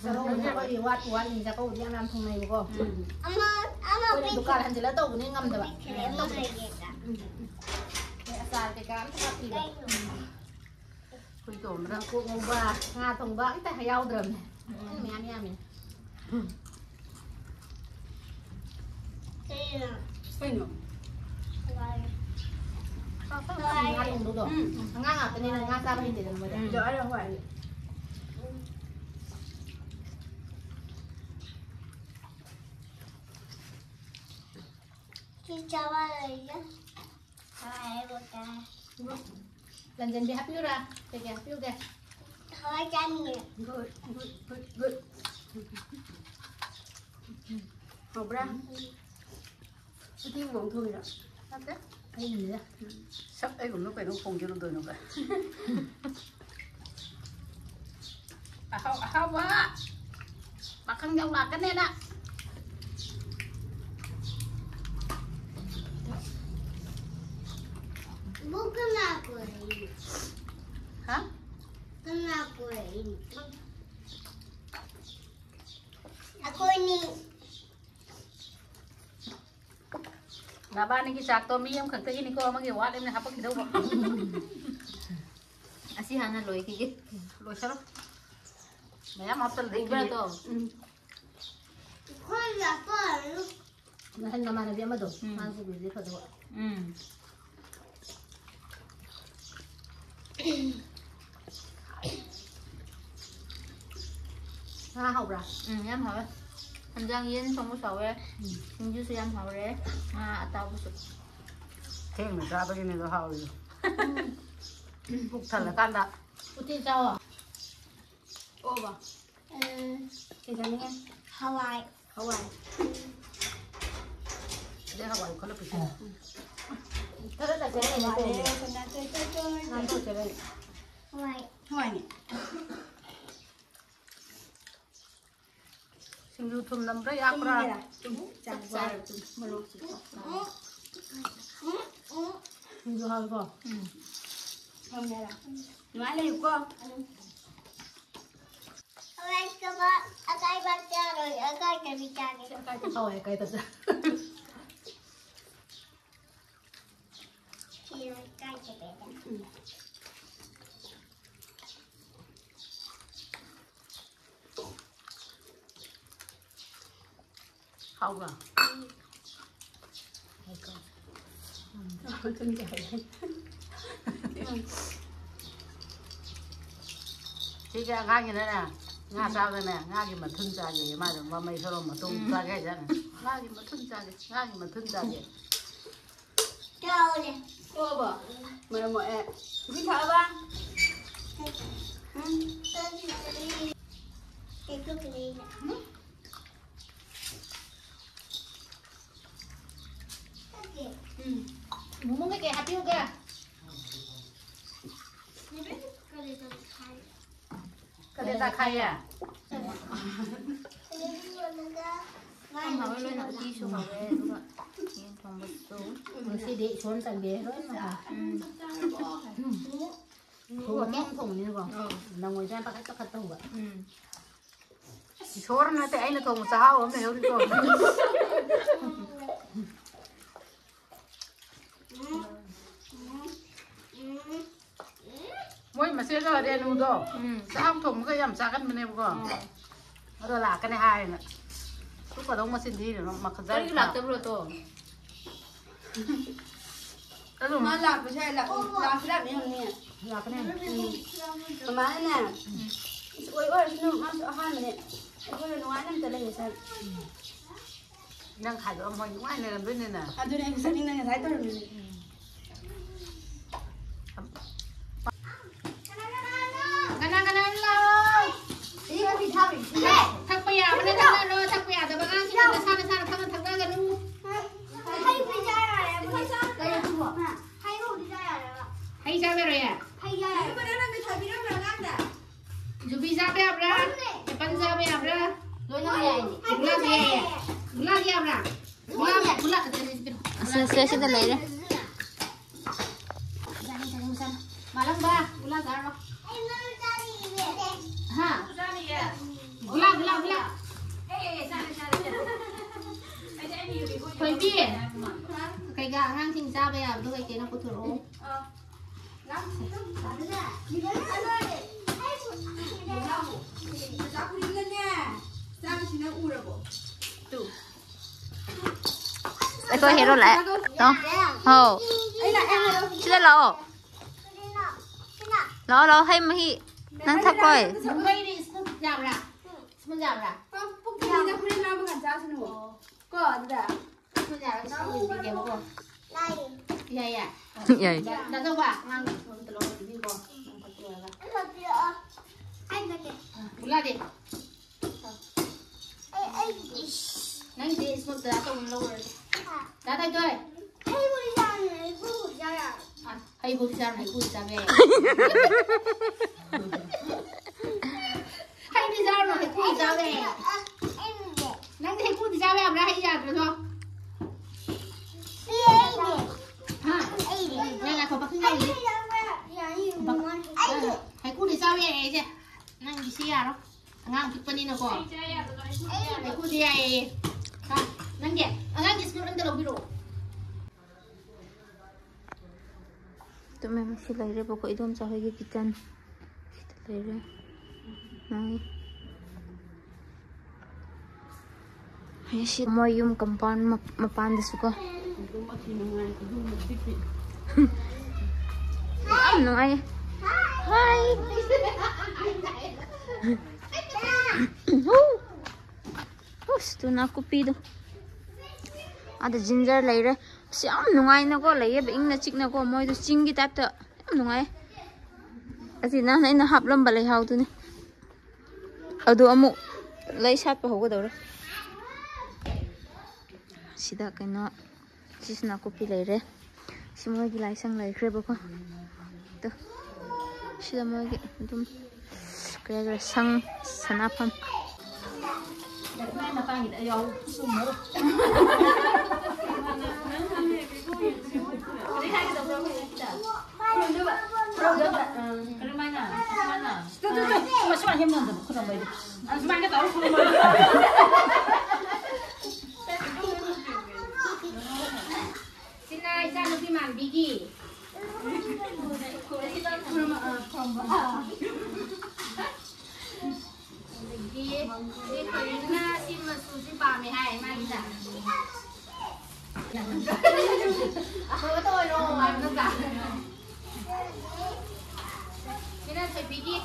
ꯆꯥꯛꯍꯥꯎꯁꯦ ꯑꯩꯈꯣꯏꯗꯤ ꯋꯥꯠꯄꯨ ꯋꯥꯠꯂꯤꯅꯦ, ꯆꯥꯛꯀꯧꯕꯗꯤ ꯌꯥꯝ ꯌꯥꯝ ꯊꯣꯡꯅꯩꯕꯀꯣ꯫ ꯎꯝ꯫ ꯑꯃ, ꯑꯃ ꯑꯩꯈꯣꯏꯅ ꯄꯤꯛ-, ꯗꯨꯀꯥꯟ ꯍꯟꯖꯤꯜꯂ ꯇꯧꯕꯅꯤ ꯉꯝꯗꯕ꯫ ꯄꯤꯛꯈ꯭ꯔꯦ, ꯑꯃ ꯂꯩꯒꯦ꯫ ꯎꯝ꯫ ꯑꯩꯈꯣꯏ ꯑꯆꯥꯔ ꯀꯩꯀꯥ ꯑꯝꯇ ꯍꯥꯞꯄꯤꯕ꯫ ꯀꯩꯅꯣ? ꯑꯩꯈꯣꯏ ꯇꯣꯝꯕꯗ ꯀꯣꯛ ꯉꯧꯕ, ꯉꯥ ꯊꯣꯡꯕ ꯑꯝꯇ ꯌꯥꯎꯗ꯭ꯔꯕꯅꯦ꯫ ꯎꯝ꯫ ꯃꯌꯥꯝ ꯌꯥꯝꯃꯦ꯫ ꯀꯩꯅꯣ? ꯀꯩꯅꯣ? ꯍꯋꯥꯏ꯫ ꯉꯥ ꯊꯣꯡꯕꯗꯣ꯫ ꯎꯝ꯫ ꯑꯉꯥꯡ ꯉꯥꯛꯇꯅꯤꯅ ꯉꯥ ꯆꯥꯕ ꯍꯩꯇꯦꯗꯅ ꯃꯣꯏꯗꯤ꯫ ꯎꯝ꯫ ꯍꯋꯥꯏ꯫ ꯁꯤ ꯆꯥꯕ ꯂꯩꯌꯦ꯫ ꯍꯋꯥꯏ ꯍꯥꯏꯕ ꯇꯥꯏ꯫ ꯇꯟꯖꯟꯕꯤ ꯍꯥꯞꯄꯤꯌꯨꯔꯥ? ꯀꯩꯀꯩ ꯍꯥꯞꯄꯤꯌꯨꯒꯦ? ꯍꯋꯥꯏ ꯆꯥꯅꯤꯡꯉꯦ꯫ Good, good, good, good. ꯍꯥꯎꯕ꯭ꯔꯥ? ꯎꯇꯤ ꯃꯑꯣꯡ ꯊꯣꯡꯉꯤꯔꯣ? ꯅꯠꯇꯦ꯫ ꯑꯩꯅꯅꯦ꯫ ꯁꯛ ꯑꯩꯒꯨꯝꯅ ꯀꯩꯅꯣ ꯈꯣꯡꯖꯔꯨꯗꯣꯏꯅꯣ ꯀꯥꯏ꯫ ꯑꯍꯥꯎ ꯑꯍꯥꯎꯕ ꯃꯈꯜ ꯌꯥꯝ ꯂꯥꯛꯀꯅꯦꯅ꯫ ꯕꯨꯛ ꯀꯅꯥ ꯀꯣꯏꯔꯤꯅꯣ? ꯍꯥ? ꯀꯅꯥ ꯀꯣꯏꯔꯤꯅꯣ? ꯑꯩꯈꯣꯏꯅꯤ꯫ ꯅꯕꯥꯅꯤꯒꯤ ꯆꯥꯛꯇꯣ ꯃꯤ ꯑꯃꯈꯛꯇꯒꯤꯅꯤꯀꯣ, ꯑꯃꯒꯤ ꯋꯥꯠꯂꯤꯕꯅꯦ ꯍꯥꯄꯛꯈꯤꯗꯧꯕ꯫ ꯑꯁꯤ ꯍꯥꯟꯅ ꯂꯣꯏꯈꯤꯒꯦ꯫ ꯂꯣꯏꯁꯜꯂꯣ꯫ ꯃꯌꯥꯝ ꯍꯥꯞꯆꯜꯂꯗꯤ ꯎꯕ꯭ꯔꯥꯗꯣ? ꯎꯝ꯫ ꯑꯩꯈꯣꯏ ꯂꯥꯛꯄ ꯅꯍꯥꯟ ꯅꯃꯥꯟꯅꯕꯤ ꯑꯃꯗꯣ ꯎꯝ꯫ ꯃꯥꯁꯨ ꯕꯤꯖꯤ ꯐꯖꯕ꯫ ꯎꯝ꯫ ꯉꯥ ꯍꯥꯎꯕ꯭ꯔꯥ? ꯎꯝ, ꯌꯥꯝ ꯍꯥꯎꯋꯦ꯫ ꯍꯟꯖꯥꯡ ꯌꯦꯟ ꯊꯣꯡꯕꯁꯨ ꯍꯥꯎꯋꯦ꯫ ꯁꯤꯡꯖꯨꯁꯨ ꯌꯥꯝ ꯍꯥꯎꯔꯦ꯫ ꯉꯥ ꯑꯇꯥꯎꯕꯁꯨ꯫ ꯊꯦꯡꯅ ꯆꯥꯕꯒꯤꯅꯦ ꯑꯗꯣ ꯍꯥꯎꯔꯤꯗꯣ꯫ ꯄꯨꯛ ꯊꯜꯂꯀꯥꯟꯗ꯫ ꯎꯇꯤ ꯆꯥꯎꯋꯣ꯫ ꯑꯣꯕ꯫ ꯎꯝ, ꯀꯩ ꯆꯥꯅꯤꯡꯉꯦ? ꯍꯋꯥꯏ꯫ ꯍꯋꯥꯏ꯫ ꯑꯗꯩ ꯍꯋꯥꯏ ꯈꯜꯂ ꯄꯤꯁꯤꯜꯂꯣ꯫ ꯈꯔ ꯇꯧꯁꯦ ꯍꯥꯏꯅꯦ ꯇꯧꯕ꯫ ꯉꯥꯟꯊꯣꯛꯁꯦ ꯍꯥꯏꯅꯦ꯫ ꯍꯋꯥꯏ꯫ ꯍꯋꯥꯏꯅꯦ꯫ ꯁꯤꯡꯖꯨ ꯊꯨꯝ ꯅꯝꯕ꯭ꯔꯥ ꯌꯥꯛꯄ꯭ꯔꯥ? ꯆꯥꯛ ꯆꯥꯔ ꯇꯨꯝ꯫ ꯃꯣꯔꯣꯛꯁꯤ ꯆꯥꯛ ꯆꯥꯔ꯫ ꯁꯤꯡꯖꯨ ꯍꯥꯎꯋꯤꯀꯣ? ꯎꯝ꯫ ꯊꯝꯃꯦꯔ꯫ ꯅꯨꯡꯉꯥꯏ ꯂꯩꯌꯨꯀꯣ꯫ ꯍꯋꯥꯏ ꯀꯕ ꯑꯀꯥꯏꯕ ꯆꯥꯔꯣꯏ, ꯑꯀꯥꯏꯗꯕꯤ ꯆꯥꯒꯦ꯫ ꯍꯋꯥꯏ ꯑꯀꯥꯏꯗꯕ ꯆꯥ-, ꯁꯤ ꯑꯀꯥꯏꯗꯕꯤꯗ꯫ ꯍꯥꯎꯕ꯭ꯔꯥ? ꯁꯤꯒꯤ ꯑꯉꯥꯡꯒꯤꯅꯅꯦ, ꯉꯥ ꯆꯥꯕꯗꯅꯦ, ꯉꯥꯒꯤ ꯃꯊꯨꯟ ꯆꯥꯒꯦꯌꯦ꯫ ꯃꯥꯗꯣ ꯃꯃꯩ ꯁꯣꯔꯣ ꯃꯇꯣꯡ ꯆꯥꯒꯦ ꯍꯥꯏꯖꯥꯠꯅꯤ꯫ ꯉꯥꯒꯤ ꯃꯊꯨꯟ ꯆꯥꯒꯦ, ꯉꯥꯒꯤ ꯃꯊꯨꯟ ꯆꯥꯒꯦ꯫ ꯆꯥꯎꯅꯦ꯫ ꯇꯣꯛꯑꯕꯣ? ꯃꯔꯝ ꯃꯣꯛꯑꯦ꯫ ꯏꯁꯤꯡ ꯊꯛꯑꯕ? ꯎꯝ? ꯀꯩ ꯇꯣꯛꯈꯤꯅꯤ ꯑꯩꯅ? ꯎꯝ? ꯎꯝ꯫ ꯃꯣꯃꯣ ꯀꯩꯀꯩ ꯍꯥꯞꯄꯤꯌꯨꯒꯦ? ꯀꯂꯦꯖꯥ ꯈꯥꯏꯌꯦ? ꯌꯥꯝ ꯍꯥꯎꯋꯦ ꯂꯣꯏꯅ, ꯎꯇꯤꯁꯨ ꯍꯥꯎꯋꯦ, ꯑꯗꯨꯒ ꯌꯦꯟ ꯊꯣꯡꯕꯁꯨ꯫ ꯉꯁꯤꯗꯤ ꯏꯁꯣꯔꯅ ꯆꯥꯟꯕꯤꯔꯦ, ꯂꯣꯏꯅ ꯍꯥꯎꯋꯦ꯫ ꯎꯝ꯫ ꯊꯣꯡꯕ ꯊꯦꯡꯅ ꯊꯣꯡꯕꯅꯤꯅꯀꯣ, ꯑꯧ꯫ ꯅꯪꯉꯣꯏꯗ꯭ꯔꯥ ꯄꯥꯈꯠ ꯄꯥꯈꯠ ꯇꯧꯕ꯫ ꯎꯝ꯫ ꯏꯁꯣꯔ ꯅꯠꯇꯦ, ꯑꯩꯅ ꯊꯣꯡꯕ ꯆꯥꯛꯍꯥꯎ ꯑꯃ ꯂꯩꯍꯧꯔꯤꯀꯣ꯫ ꯃꯣꯏ ꯃꯆꯦꯗꯣ ꯔꯦꯅꯨꯗꯣ ꯎꯝ꯫ ꯆꯥꯛꯍꯥꯎ ꯊꯣꯡꯕꯒ ꯌꯥꯝ ꯆꯥꯒꯟꯕꯅꯦꯕꯀꯣ꯫ ꯎꯝ꯫ ꯑꯗꯣ ꯂꯥꯛꯀꯅꯤ ꯍꯥꯏꯅ꯫ ꯇꯨꯀꯗꯧ ꯃꯆꯤꯟ ꯊꯤꯔꯤꯅꯣ, ꯃꯈꯖꯥꯏ ꯀꯔꯤꯒꯤ ꯂꯥꯛꯇꯕ꯭ꯔꯣ ꯑꯗꯣ? ꯑꯗꯨꯝ ꯃꯥ ꯂꯥꯛꯄꯁꯦ ꯂꯥꯛ-, ꯂꯥꯛꯁꯨ ꯂꯥꯛꯅꯤꯡꯉꯝꯅꯤ꯫ ꯂꯥꯛꯀꯅꯤ꯫ ꯎꯝ꯫ ꯃꯃꯥꯅꯅꯦ, ꯑꯣꯏ ꯑꯣꯏꯔꯁꯅꯨ, ꯃꯥꯁꯨ ꯑꯍꯥꯟꯕꯅꯦ꯫ ꯑꯩꯈꯣꯏꯒ ꯅꯨꯡꯉꯥꯏꯅ ꯑꯝꯇ ꯂꯩꯃꯤꯟꯅꯁꯦ꯫ ꯅꯪ ꯈꯥꯏꯗꯣꯛꯑ ꯃꯣꯏ ꯅꯨꯡꯉꯥꯏꯅ ꯂꯩꯔꯝꯗꯣꯏꯅꯤꯅ꯫ ꯑꯗꯨꯅꯦ ꯑꯩꯁꯨ ꯆꯠꯅꯤꯡꯗꯅ ꯉꯁꯥꯏ ꯇꯧꯔꯝꯃꯤꯅꯦ꯫ ꯀꯅꯥ ꯀꯅꯥ ꯂꯥꯛꯑꯣ? ꯁꯤ ꯀꯣꯐꯤ ꯊꯥꯕꯩ꯫ ꯊꯛꯄ ꯌꯥꯕꯅ ꯊꯛꯅꯔꯣ, ꯊꯛꯄ ꯌꯥꯗꯕ ꯑꯉꯥꯡꯁꯤꯡꯅ ꯅꯁꯥ ꯅꯁꯥꯅ ꯈꯪꯅ ꯊꯛꯅꯒꯅꯨ꯫ ꯍꯩ ꯄꯤꯖ ꯌꯥꯔꯦ, ꯄꯤꯖ꯫ ꯀꯩ ꯑꯗꯨꯕꯣ? ꯍꯩ ꯄꯤꯖ ꯌꯥꯔꯦꯕ꯫ ꯍꯩ ꯆꯥꯕ ꯌꯥꯔꯣꯏꯌꯦ? ꯍꯩ ꯆꯥ ꯌꯥꯔꯦ꯫ ꯀꯅꯥꯅ ꯃꯤꯊꯥꯏ ꯄꯤꯔꯝꯕ꯭ꯔꯣ ꯑꯉꯥꯡꯗ? ꯌꯨꯕꯤ ꯆꯥꯕ ꯌꯥꯕ꯭ꯔꯥ? ꯑꯦꯄꯜ ꯆꯥꯕ ꯌꯥꯕ꯭ꯔꯥ? ꯂꯣꯏꯅꯃꯛ ꯌꯥꯏꯅꯦ꯫ ꯒꯨꯂꯥꯁ ꯌꯥꯏꯌꯦ꯫ ꯒꯨꯂꯥꯁ ꯌꯥꯕ꯭ꯔꯥ? ꯒꯨꯂꯥ, ꯒꯨꯂꯥ ꯈꯛꯇꯅꯦ ꯁꯤ ꯄꯤꯔꯣ꯫ ꯑꯁ, ꯑꯁ, ꯑꯁꯤꯗ ꯂꯩꯔꯦ꯫ ꯆꯥꯅꯤ, ꯆꯥꯅꯤ, ꯆꯥꯅꯤ꯫ ꯃꯥꯂꯪꯕ, ꯒꯨꯂꯥ ꯆꯥꯔꯣ꯫ ꯍꯥ? ꯒꯨꯂꯥ, ꯒꯨꯂꯥ, ꯒꯨꯂꯥ꯫ ꯊꯣꯏꯕꯤ, ꯀꯩꯀꯥ ꯑꯉꯥꯡꯁꯤꯡ ꯆꯥꯕ ꯌꯥꯕꯗꯣ ꯀꯩ ꯀꯩꯅꯣ ꯄꯨꯊꯣꯔꯛꯑꯣ꯫ ꯑꯩꯈꯣꯏ ꯍꯦꯔꯣ ꯂꯥꯛꯑꯦ꯫ ꯇꯣ꯫ ꯍꯥꯎ꯫ ꯁꯤꯗ ꯂꯥꯛꯑꯣ꯫ ꯂꯥꯛꯑꯣ, ꯂꯥꯛꯑꯣ, ꯍꯩ ꯃꯍꯤ꯫ ꯅꯪ ꯊꯛꯂꯣꯏ? ꯃꯩꯗꯤ smooth ꯌꯥꯕ꯭ꯔꯥ? Smooth ꯌꯥꯕ꯭ꯔꯥ? ꯄꯨꯛ ꯊꯟꯕꯤꯗ ꯍꯣꯔꯦꯟ ꯂꯥꯝꯃ ꯀꯥꯟ ꯆꯥꯁꯅꯨ꯫ ꯀꯣ, ꯑꯗꯨꯗ꯫ Smooth ꯌꯥꯔꯒ smooth ꯑꯣꯏꯕꯤꯒꯦꯕꯀꯣ꯫ ꯌꯥꯏꯌꯦ꯫ ꯌꯥꯏ꯫ ꯗꯥ ꯆꯧꯕ, ꯑꯉꯥꯡ ꯁ꯭ꯀꯨꯜ ꯑꯝꯇ ꯂꯧꯔ ꯄꯤꯕꯤꯌꯨꯀꯣ꯫ ꯅꯪ ꯈꯛꯇ ꯑꯣꯏꯔꯒ꯫ ꯑꯩ ꯅꯠꯇꯦ꯫ ꯄꯨꯂꯥꯗꯤ꯫ ꯑꯩ ꯑꯩ ꯅꯪꯗꯤ ꯁ꯭ꯀꯨꯜ ꯗꯥ ꯆꯧꯕꯅ ꯂꯧꯔꯨꯔꯁꯦ꯫ ꯗꯥ ꯇꯥꯏꯇꯣꯏ꯫ ꯑꯩꯕꯨꯗꯤ ꯆꯥꯔꯅꯤ꯫ ꯑꯩꯕꯨꯗꯤ ꯆꯥꯔꯅꯤ꯫ ꯑ, ꯍꯩꯕꯨꯗꯤ ꯆꯥꯔꯣ, ꯍꯩꯀ꯭ꯔꯨꯗꯤ ꯆꯥꯕ ꯌꯥꯏ꯫ ꯍꯩꯗꯤ ꯆꯥꯔꯨꯅꯣ, ꯍꯩꯀ꯭ꯔꯨꯗꯤ ꯆꯥꯕ ꯌꯥꯏ꯫ ꯑꯩꯕꯨꯗꯤ꯫ ꯅꯪꯗꯤ ꯍꯩꯀ꯭ꯔꯨꯗꯤ ꯆꯥꯕ ꯌꯥꯕ꯭ꯔꯥ? ꯍꯩ ꯌꯥꯗ꯭ꯔꯁꯨ꯫ ꯁꯤ ꯑꯩꯅꯦ꯫ ꯍꯥ? ꯑꯩꯅꯦ꯫ ꯅꯪ ꯉꯥꯏꯈꯣ, ꯄꯥꯈꯪ ꯂꯩꯔꯤ꯫ ꯌꯥꯅꯤ꯫ ꯑꯩꯅꯦ꯫ ꯍꯩꯀ꯭ꯔꯨꯗꯤ ꯆꯥꯕ ꯌꯥꯏ ꯑꯩꯁꯦ꯫ ꯅꯪꯗꯤ ꯁꯤ ꯌꯥꯔꯣꯏ꯫ ꯑꯉꯥꯡ ꯄꯤꯛꯄꯅꯤꯅꯀꯣ꯫ ꯍꯩꯀ꯭ꯔꯨꯗꯤ ꯌꯥꯏꯌꯦ꯫ ꯍꯥ? ꯅꯪꯒꯤ ꯑꯉꯥꯡꯒꯤ ꯁ꯭ꯀꯨꯜ ꯑꯝꯇ ꯂꯧꯕꯤꯔꯛꯑꯣ꯫ ꯑꯗꯨ ꯃꯌꯥꯝ ꯁꯤ ꯂꯩꯔꯦꯕꯀꯣ, ꯏꯗꯣꯝꯆꯥ ꯍꯣꯏꯒꯤ ꯀꯤꯠꯆꯟ꯫ ꯁꯤꯗ ꯂꯩꯔꯦ꯫ ꯃꯣꯏ, ꯁꯤ ꯃꯣꯏ ꯌꯨꯝ ꯀꯝꯄꯥꯎꯟ ꯃꯄꯥꯟꯗꯁꯨꯀꯣ꯫ ꯌꯥꯝ ꯅꯨꯡꯉꯥꯏꯌꯦ꯫ ꯍꯥꯏ꯫ ꯍꯨ꯫ ꯎꯁ, ꯇꯨ ꯅꯥꯀꯨꯞꯄꯤꯗꯣ꯫ ꯑꯗ ꯖꯤꯟꯖꯔ ꯂꯩꯔꯦ꯫ ꯑꯁ, ꯌꯥꯝ ꯅꯨꯡꯉꯥꯏꯅꯀꯣ ꯂꯩꯌꯦꯕ, ꯏꯪꯅ ꯆꯤꯛꯅꯀꯣ, ꯃꯣꯏꯗꯣ ꯆꯤꯡꯒꯤ ꯇꯥꯏꯞꯇ ꯌꯥꯝ ꯅꯨꯡꯉꯥꯏ꯫ ꯑꯁꯤ ꯅꯍꯥꯟ ꯑꯩꯅ ꯍꯥꯞꯂꯝꯕ ꯂꯩꯍꯥꯎꯗꯨꯅꯤ꯫ ꯑꯗꯨ ꯑꯃꯨꯛ ꯂꯩ ꯁꯥꯠꯄ ꯍꯧꯒꯗꯧꯔꯦ꯫ ꯁꯤꯗ ꯀꯩꯅꯣ, ꯁꯤꯁꯨ ꯅꯥꯀꯨꯞꯄꯤ ꯂꯩꯔꯦ꯫ ꯁꯤ ꯃꯣꯏꯒꯤ ꯂꯥꯏꯁꯪ ꯂꯩꯈ꯭ꯔꯦꯕꯀꯣ꯫ ꯑꯗꯣ ꯁꯤꯗ ꯃꯣꯏꯒꯤ ꯑꯗꯨꯝ ꯀꯔꯤ ꯍꯥꯏꯈ꯭ꯔꯦ, ꯁꯪ, ꯁꯅꯥꯐꯝ꯫ ꯁꯤꯅ ꯏꯆꯥꯅꯨꯄꯤ ꯃꯥꯟꯕꯤꯒꯤ꯫ ꯑꯗꯒꯤ ꯁꯤ ꯀꯔꯤꯅ ꯁꯤ ꯃꯆꯨꯁꯤ ꯄꯥꯝꯃꯦ ꯍꯥꯏ ꯃꯥꯒꯤꯗ꯫ ꯑꯐꯕꯇ ꯑꯣꯏꯔꯣ ꯍꯥꯏꯕ ꯅꯠꯇ꯭ꯔꯥ? ꯁꯤꯅ ꯊꯣꯏꯕꯤꯒꯤ꯫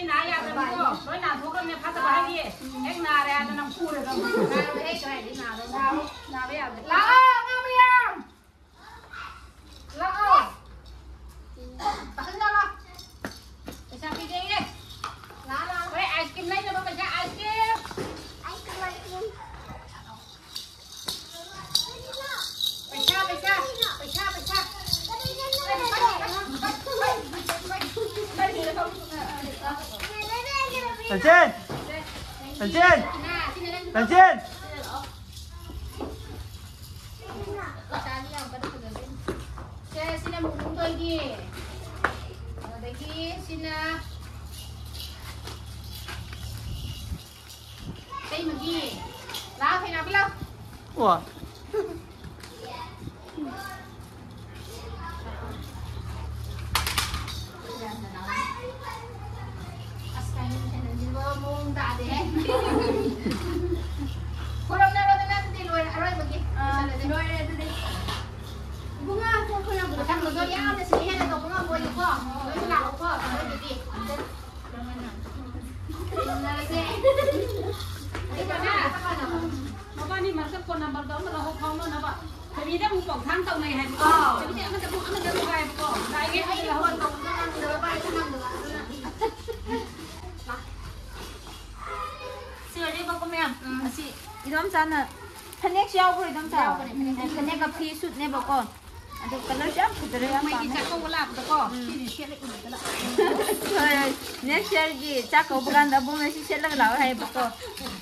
ꯅꯥ ꯌꯥꯗ꯭ꯔꯕꯅꯤꯀꯣ꯫ ꯂꯣꯏ ꯅꯥꯊꯣꯛꯈ꯭ꯔꯕꯅꯦ꯫ ꯐꯠꯇꯕ ꯍꯥꯏꯔꯤꯌꯦ꯫ ꯍꯦꯛ ꯅꯥꯔꯦ ꯍꯥꯏꯗꯅ ꯄꯨꯔꯗꯕꯅꯤ꯫ ꯅꯥꯔꯣꯏꯍꯦ, ꯀꯥꯏꯗꯩ ꯅꯥꯗꯣꯏꯅꯣ? ꯅꯥꯕ ꯌꯥꯗꯦ꯫ ꯂꯥꯛꯑꯣ, ꯑꯉꯥꯡ ꯃꯌꯥꯝ꯫ ꯂꯥꯛꯑꯣ꯫ ꯄꯥꯈꯪ ꯂꯥꯛꯑꯣ꯫ ꯄꯩꯁꯥ ꯄꯤꯒꯦꯌꯦ꯫ ꯂꯥꯛꯑꯣ, ꯂꯥꯛꯑꯣ꯫ ꯍꯣꯏ, ice cream ꯂꯩꯅꯕ ꯄꯩꯁꯥ, ice cream꯫ ꯄꯩꯁꯥ, ꯄꯩꯁꯥ, ꯄꯩꯁꯥ, ꯄꯩꯁꯥ꯫ ꯂꯟꯆꯦꯟ! ꯂꯟꯆꯦꯟ! ꯂꯟꯆꯦꯟ! ꯁꯦ, ꯁꯤꯅ ꯃꯨꯛꯃꯨꯛꯇꯣꯏꯒꯤ꯫ ꯑꯗꯒꯤ ꯁꯤꯅ ꯏꯇꯩꯃꯒꯤ꯫ ꯂꯥꯛꯑꯣ, ꯊꯣꯏꯅꯥꯎꯕꯤ, ꯂꯥꯛꯑꯣ꯫ ꯋꯥ꯫ ꯑꯁ, ꯀꯩꯅꯣ, ꯀꯩꯅꯣꯁꯤꯕꯨ ꯃꯑꯣꯡ ꯇꯥꯗꯦꯍꯦ꯫ ꯈꯨꯔꯨꯝꯅꯔꯣꯗꯅ ꯑꯗꯨꯗꯤ ꯂꯣꯏꯔꯦ, ꯑꯔꯣꯏꯕꯒꯤ꯫ ꯑꯥ, ꯂꯣꯏꯁꯜꯂꯁꯦ꯫ ꯂꯣꯏꯔꯦ ꯑꯗꯨꯗꯤ꯫ ꯏꯕꯨꯡꯉꯣ, ꯑꯩꯈꯣꯏ ꯈꯨꯔꯨꯝꯕꯗꯣ ꯃꯊꯪꯗꯁꯨ ꯌꯥꯝꯅ ꯁꯤꯅ ꯍꯦꯟꯅ ꯇꯧꯕ ꯉꯝꯃꯣꯏꯀꯣ꯫ ꯂꯣꯏꯅ ꯂꯥꯛꯑꯣꯀꯣ, ꯑꯔꯣꯏꯕꯒꯤ꯫ ꯃꯕꯥꯅꯤ ꯃꯔꯛꯇ phone numberꯗꯣ ꯑꯃ ꯂꯧꯍꯧ ꯐꯥꯎꯅꯅꯕ꯫ ꯊꯣꯏꯕꯤꯗ ꯑꯃꯨꯛ ꯄꯥꯎꯊꯥꯡ ꯇꯧꯅꯩ ꯍꯥꯏꯕꯀꯣ꯫ ꯑꯥ꯫ ꯊꯣꯏꯕꯤꯗ ꯑꯃꯗ ꯑꯃꯨꯛ ꯑꯃꯗ ꯑꯃꯨꯛ ꯍꯥꯏꯕꯀꯣ꯫ ꯉꯁꯥꯏꯒꯤ ꯑꯩ phone ꯇꯧꯕꯗꯣ ꯅꯪꯗꯕ, ꯄꯥꯏꯕ ꯅꯪꯗꯕ ꯑꯗꯨꯅ꯫ ꯁꯤ ꯑꯣꯏꯔꯦꯕꯀꯣ ꯃꯌꯥꯝ꯫ ꯎꯝ꯫ ꯑꯁꯤ ꯏꯗꯣꯝꯆꯥꯅ ꯐꯅꯦꯛꯁꯨ ꯌꯥꯎꯕ꯭ꯔꯣ ꯏꯗꯣꯝꯆꯥ? ꯌꯥꯎꯕꯅꯦ, ꯐꯅꯦꯛ꯫ ꯐꯅꯦꯛꯀ ꯐꯤ suitꯅꯦꯕꯀꯣ꯫ ꯑꯗꯣ colourꯁꯦ ꯌꯥꯝ ꯐꯖꯔꯦ, ꯌꯥꯝ ꯃꯣꯏꯒꯤ ꯄꯥꯝꯃꯦ꯫ ꯆꯥꯛꯀꯧꯕ ꯂꯥꯛꯄꯗꯀꯣ, ꯎꯝ꯫ ꯁꯤꯁꯦ ꯁꯦꯠꯂ ꯏꯟꯕꯗ ꯂꯥꯛꯑꯦ꯫ ꯍꯣꯏ, ꯍꯣꯏ꯫ Next yearꯒꯤ ꯆꯥꯛ ꯀꯧꯕ ꯀꯥꯟꯗ ꯑꯕꯨꯡꯅ ꯁꯤ ꯁꯦꯠꯂꯒ ꯂꯥꯛꯑꯣ ꯍꯥꯏꯌꯦꯕꯀꯣ꯫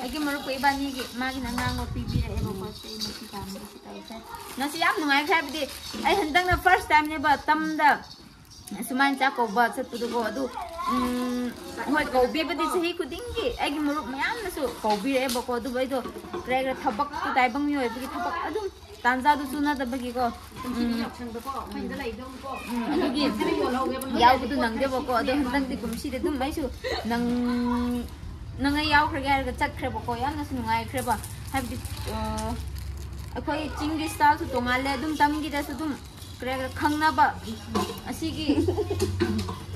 ꯑꯩꯒꯤ ꯃꯔꯨꯞ ꯑꯩꯕꯥꯅꯤꯒꯤ, ꯃꯥꯒꯤꯅ ꯑꯉꯥꯡꯕ ꯄꯤꯕꯤꯔꯛꯑꯦꯕꯀꯣ꯫ ꯁꯤ ꯑꯩꯅ ꯁꯤ ꯄꯥꯝꯃꯦ, ꯁꯤ ꯇꯧꯁꯦ꯫ ꯉꯁꯤ ꯌꯥꯝ ꯅꯨꯡꯉꯥꯏꯈ꯭ꯔꯦ, ꯍꯥꯏꯕꯗꯤ ꯑꯩ ꯍꯟꯗꯛꯅ first timeꯅꯦꯕ ꯇꯝꯗ ꯁꯨꯃꯥꯏꯅ ꯆꯥꯛ ꯀꯧꯕ ꯆꯠꯄꯗꯨꯀꯣ꯫ ꯑꯗꯨ, ꯎꯝ, ꯍꯣꯏ, ꯀꯧꯕꯤꯕꯗꯤ ꯆꯍꯤ ꯈꯨꯗꯤꯡꯒꯤ ꯑꯩꯒꯤ ꯃꯔꯨꯞ ꯃꯌꯥꯝꯅꯁꯨ ꯀꯧꯕꯤꯔꯛꯑꯦꯕꯀꯣ꯫ ꯑꯗꯨꯕꯨ ꯑꯩꯗꯣ ꯀꯔꯤ ꯍꯥꯏꯒꯦꯔꯥ, ꯊꯕꯛꯇꯨ ꯇꯥꯏꯕꯪ ꯃꯤꯑꯣꯏꯕꯒꯤ ꯊꯕꯛ ꯑꯗꯨꯝ ꯇꯥꯟꯖꯥꯗꯨ ꯆꯨꯅꯗꯕꯒꯤꯀꯣ꯫ ꯎꯝ꯫ ꯌꯥꯎꯁꯪꯗꯀꯣ, ꯑꯩꯈꯣꯏꯗ ꯂꯩꯗꯧꯕꯀꯣ꯫ ꯎꯝ, ꯑꯗꯨꯒꯤ ꯌꯥꯎꯕꯗꯨ ꯅꯪꯗꯦꯕꯀꯣ꯫ ꯑꯗꯣ ꯍꯟꯗꯛꯇꯤ ꯀꯨꯝꯁꯤꯗꯤ ꯑꯗꯨꯝ ꯑꯩꯁꯨ ꯅꯪ-, ꯅꯪ ꯑꯩ ꯌꯥꯎꯈ꯭ꯔꯒꯦ ꯍꯥꯏꯔꯒ ꯆꯠꯈ꯭ꯔꯦꯕꯀꯣ꯫ ꯌꯥꯝꯅꯁꯨ ꯅꯨꯡꯉꯥꯏꯈ꯭ꯔꯦꯕ꯫ ꯍꯥꯏꯕꯗꯤ, ꯑ, ꯑꯩꯈꯣꯏ ꯆꯤꯡꯒꯤ styleꯁꯨ ꯇꯣꯡꯉꯥꯜꯂꯦ꯫ ꯑꯗꯨꯝ ꯇꯝꯒꯤꯗꯁꯨ ꯑꯗꯨꯝ ꯈꯪꯅꯕ ꯑꯁꯤꯒꯤ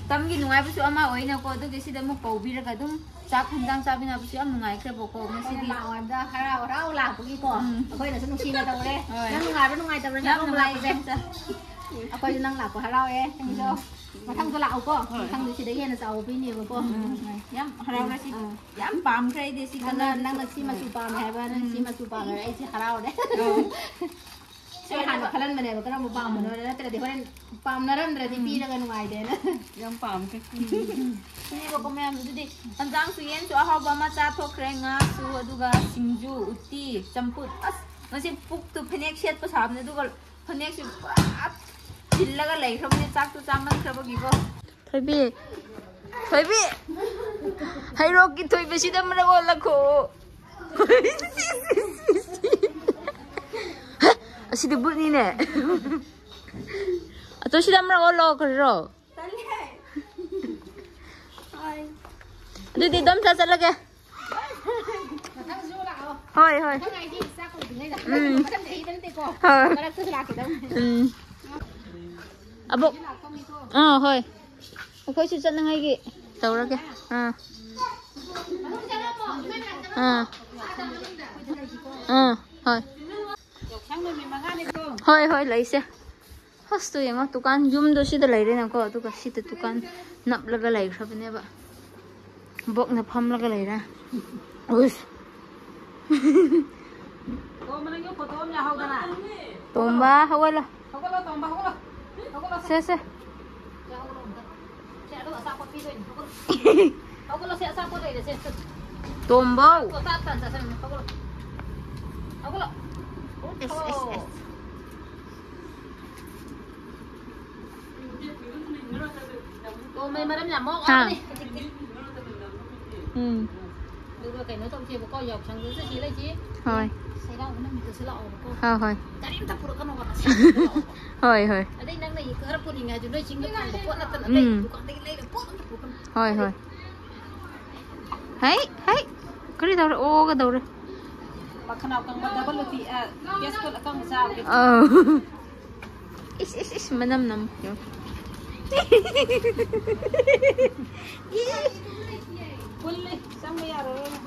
ꯇꯝꯒꯤ ꯅꯨꯡꯉꯥꯏꯕꯁꯨ ꯑꯃ ꯑꯣꯏꯅꯀꯣ, ꯑꯗꯨꯒꯤ ꯁꯤꯗ ꯑꯃꯨꯛ ꯀꯧꯕꯤꯔꯒ ꯑꯗꯨꯝ ꯆꯥꯛ ꯍꯟꯖꯥꯡ ꯆꯥꯃꯤꯟꯅꯕꯁꯨ ꯌꯥꯝ ꯅꯨꯡꯉꯥꯏꯈ꯭ꯔꯦꯕꯀꯣ ꯉꯁꯤꯗꯤ꯫ ꯑꯩꯈꯣꯏꯅ ꯂꯥꯛꯑꯣ ꯍꯥꯏꯕꯗ ꯍꯔꯥꯎ ꯍꯔꯥꯎ ꯂꯥꯛꯄꯒꯤꯀꯣ꯫ ꯎꯝ꯫ ꯑꯩꯈꯣꯏꯅꯁꯨ ꯅꯨꯡꯁꯤꯅ ꯇꯧꯔꯦ꯫ ꯍꯣꯏ꯫ ꯅꯪ ꯅꯨꯡꯉꯥꯏꯕ꯭ꯔꯥ ꯅꯨꯡꯉꯥꯏꯇꯕ꯭ꯔꯥ ꯌꯥꯝ ꯅꯪ ꯅꯨꯡꯉꯥꯏ, ꯂꯥꯛꯄꯁꯦ? ꯏꯆꯟ꯫ ꯑꯩꯈꯣꯏꯁꯨ ꯅꯪ ꯂꯥꯛꯄ ꯍꯔꯥꯎꯋꯦ ꯅꯪꯁꯨ꯫ ꯎꯝ꯫ ꯃꯊꯪꯁꯨ ꯂꯥꯛꯎꯀꯣ꯫ ꯍꯣꯏ꯫ ꯃꯊꯪꯁꯨ ꯁꯤꯗꯒꯤ ꯍꯦꯟꯅ ꯆꯥꯎꯕ ꯄꯤꯅꯦꯕꯀꯣ꯫ ꯎꯝ꯫ ꯌꯥꯝ ꯍꯔꯥꯎꯔꯦ ꯁꯤ꯫ ꯑꯥ꯫ ꯌꯥꯝ ꯄꯥꯝꯈ꯭ꯔꯦ ꯑꯩꯗꯤ ꯁꯤ ꯅꯪꯅ, colour꯫ ꯅꯪꯅ ꯁꯤ ꯃꯆꯨ ꯄꯥꯝꯃꯦ ꯍꯥꯏꯕ, ꯅꯪ ꯁꯤ ꯎꯝ꯫ ꯃꯆꯨ ꯄꯥꯝꯃꯦ ꯍꯥꯏꯕ, ꯑꯩꯁꯦ ꯍꯔꯥꯎꯔꯦ꯫ ꯑꯣ꯫ ꯑꯩ ꯍꯥꯟꯅ ꯈꯜꯍꯟꯕꯅꯦꯕ ꯀꯔꯝꯕ ꯄꯥꯝꯕꯅꯣ, ꯅꯠꯇ꯭ꯔꯗꯤ ꯍꯣꯔꯦꯟ ꯄꯥꯝꯅꯔꯝꯗ꯭ꯔꯗꯤ ꯎꯝ꯫ ꯄꯤꯔꯒ ꯅꯨꯡꯉꯥꯏꯇꯦꯅ꯫ ꯌꯥꯝ ꯄꯥꯝꯈ꯭ꯔꯦ꯫ ꯁꯤꯅꯦꯕꯀꯣ ꯃꯌꯥꯝ꯫ ꯑꯗꯨꯗꯤ ꯍꯟꯖꯥꯡꯁꯨ ꯌꯦꯟꯁꯨ ꯑꯍꯥꯎꯕ ꯑꯃ ꯆꯥꯊꯣꯛꯈ꯭ꯔꯦ, ꯉꯥꯁꯨ, ꯑꯗꯨꯒ ꯁꯤꯡꯖꯨ, ꯎꯇꯤ, ꯆꯝꯐꯨꯠ꯫ ꯑꯁ, ꯉꯁꯤ ꯄꯨꯛꯇꯨ ꯐꯅꯦꯛ ꯁꯦꯠꯄ ꯁꯥꯕꯅꯦ, ꯑꯗꯨꯒ ꯐꯅꯦꯛꯁꯨ ꯄꯨꯔꯥ ꯆꯤꯜꯂꯒ ꯂꯩꯈ꯭ꯔꯕꯅꯦ ꯆꯥꯛꯇꯨ ꯆꯥꯃꯟꯈ꯭ꯔꯕꯒꯤꯀꯣ꯫ ꯊꯣꯏꯕꯤ, ꯊꯣꯏꯕꯤ, ꯍꯩꯔꯣꯛꯀꯤ ꯊꯣꯏꯕꯁꯤꯗ ꯃꯔꯛ ꯑꯣꯜꯂꯛꯈꯣ꯫ ꯑꯁꯤꯗꯤ ꯕꯨꯠꯅꯤꯅꯦ꯫ ꯑꯗꯣ ꯁꯤꯗ ꯑꯃꯔꯛ ꯑꯣꯜꯂꯣ ꯀꯔꯤꯔꯣ? ꯇꯜꯂꯦ꯫ ꯍꯣꯏ꯫ ꯑꯗꯨꯗꯤ ꯑꯗꯨꯝ ꯆꯠꯂꯒꯦ꯫ ꯃꯊꯪꯁꯨ ꯂꯥꯛꯑꯣ꯫ ꯍꯣꯏ, ꯍꯣꯏ꯫ ꯃꯊꯪ ꯍꯥꯏꯗꯤ ꯆꯥꯛ ꯀꯧꯗ꯭ꯔꯤꯉꯩꯗ꯫ ꯎꯝ꯫ ꯃꯊꯪ ꯆꯍꯤꯗ ꯅꯠꯇꯦꯀꯣ꯫ ꯍꯣꯏ꯫ ꯃꯔꯛꯇꯁꯨ ꯂꯥꯛꯀꯗꯕꯅꯤ꯫ ꯎꯝ꯫ ꯑꯕꯣꯛ꯫ ꯍꯧꯖꯤꯛ ꯂꯥꯛꯄ ꯃꯤꯀꯣ꯫ ꯑꯥ, ꯍꯣꯏ꯫ ꯑꯩꯈꯣꯏꯁꯨ ꯆꯠꯅꯉꯥꯏꯒꯤ ꯇꯧꯔꯒꯦ꯫ ꯑꯥ꯫ ꯃꯅꯨꯡ ꯆꯪꯉꯝꯃꯣ, ꯏꯃꯥ ꯃꯅꯥꯛꯇ ꯑꯥ꯫ ꯑꯥ, ꯍꯣꯏ꯫ ꯌꯥꯎꯁꯪ ꯅꯨꯃꯤꯠ ꯃꯉꯥꯅꯤꯀꯣ꯫ ꯍꯣꯏ, ꯍꯣꯏ, ꯂꯩꯁꯦ꯫ ꯑꯁ, ꯇꯨ ꯌꯦꯡꯉꯣ, ꯗꯨꯀꯥꯟ ꯌꯨꯝꯗꯣ ꯁꯤꯗ ꯂꯩꯔꯦꯅꯀꯣ, ꯑꯗꯨꯒ ꯁꯤꯗ ꯗꯨꯀꯥꯟ ꯅꯞꯂꯒ ꯂꯩꯈ꯭ꯔꯕꯅꯦꯕ꯫ ꯕꯣꯛꯅ ꯐꯝꯂꯒ ꯂꯩꯔꯦ꯫ ꯎꯁ꯫ ꯇꯣꯝꯕ, ꯅꯪꯒꯤ ꯐꯣꯇꯣ ꯑꯃ ꯌꯥꯍꯧꯗꯅ꯫ ꯇꯣꯝꯕ, ꯍꯧꯒꯠꯂꯣ꯫ ꯍꯧꯒꯠꯂꯣ, ꯇꯣꯝꯕ, ꯍꯧꯒꯠꯂꯣ꯫ ꯍꯧꯒꯠꯂꯣ꯫ ꯁꯦ, ꯁꯦ꯫ ꯁꯦ, ꯑꯗꯨꯒ ꯑꯆꯥꯄꯣꯠ ꯄꯤꯗꯣꯏꯅꯤ꯫ ꯍꯧꯒꯠꯂꯣ꯫ ꯍꯧꯒꯠꯂꯣ, ꯁꯦ, ꯑꯆꯥꯄꯣꯠ ꯂꯩꯔꯦ, ꯁꯦ꯫ ꯇꯣꯝꯕꯧ꯫ ꯇꯣ, ꯇꯥꯠ ꯇꯥꯟ ꯆꯥꯁꯟꯅꯨ꯫ ꯍꯧꯒꯠꯂꯣ꯫ ꯍꯧꯒꯠꯂꯣ꯫ ꯑꯦꯁ, ꯑꯦꯁ, ꯑꯣ꯫ ꯑꯦꯁ꯫ ꯇꯣꯝꯕꯩ ꯃꯔꯝ ꯌꯥꯝ ꯃꯣꯛꯑꯕꯅꯦ ꯍꯥ꯫ ꯍꯧꯖꯤꯛꯇꯤ꯫ ꯎꯝ꯫ ꯑꯗꯨꯒ ꯀꯩꯅꯣ ꯇꯧꯁꯦꯕꯀꯣ, ꯌꯥꯎꯁꯪꯗꯁꯨ ꯁꯤ ꯂꯩꯁꯤ꯫ ꯍꯣꯏ꯫ ꯆꯩꯔꯥꯎꯕ ꯅꯨꯃꯤꯠꯇꯁꯨ ꯂꯥꯛꯑꯣꯕꯀꯣ꯫ ꯍꯣꯏ, ꯍꯣꯏ꯫ ꯀꯔꯤꯝꯇ ꯄꯨꯔꯛꯀꯅꯣꯕ ꯉꯁꯤ ꯂꯥꯛꯑꯣꯕ꯫ ꯍꯣꯏ, ꯍꯣꯏ꯫ ꯑꯗꯩ ꯅꯪꯅ ꯈꯔ ꯄꯨꯅꯤꯡꯉꯦ ꯍꯥꯏꯁꯨ ꯅꯣꯏ ꯆꯤꯡꯗ ꯐꯪꯕ ꯄꯣꯠ ꯅꯠꯇꯅ ꯑꯇꯩ ꯎꯝ꯫ ꯗꯨꯀꯥꯟꯗꯒꯤ ꯂꯩꯕ ꯄꯣꯠ ꯑꯝꯇ ꯄꯨꯔꯛꯀꯅꯨ꯫ ꯍꯣꯏ, ꯍꯣꯏ꯫ ꯍꯩ, ꯍꯩ꯫ ꯀꯔꯤ ꯇꯧꯔꯦ? ꯑꯣꯒꯗꯧꯔꯦ꯫ ꯃꯈꯅꯥꯎ ꯀꯪꯕ ꯗꯕꯜ ꯂꯨꯇꯤ, ꯑ, ꯀꯦꯁ ꯀꯣꯠ ꯑꯀꯪꯕ ꯆꯥꯕꯒꯤ꯫ ꯑꯧ꯫ ꯏꯁ ꯏꯁ ꯏꯁ, ꯃꯅꯝ ꯅꯝ꯫ ꯄꯨꯜꯂꯤ, ꯆꯪꯕ ꯌꯥꯔꯔꯣꯏ꯫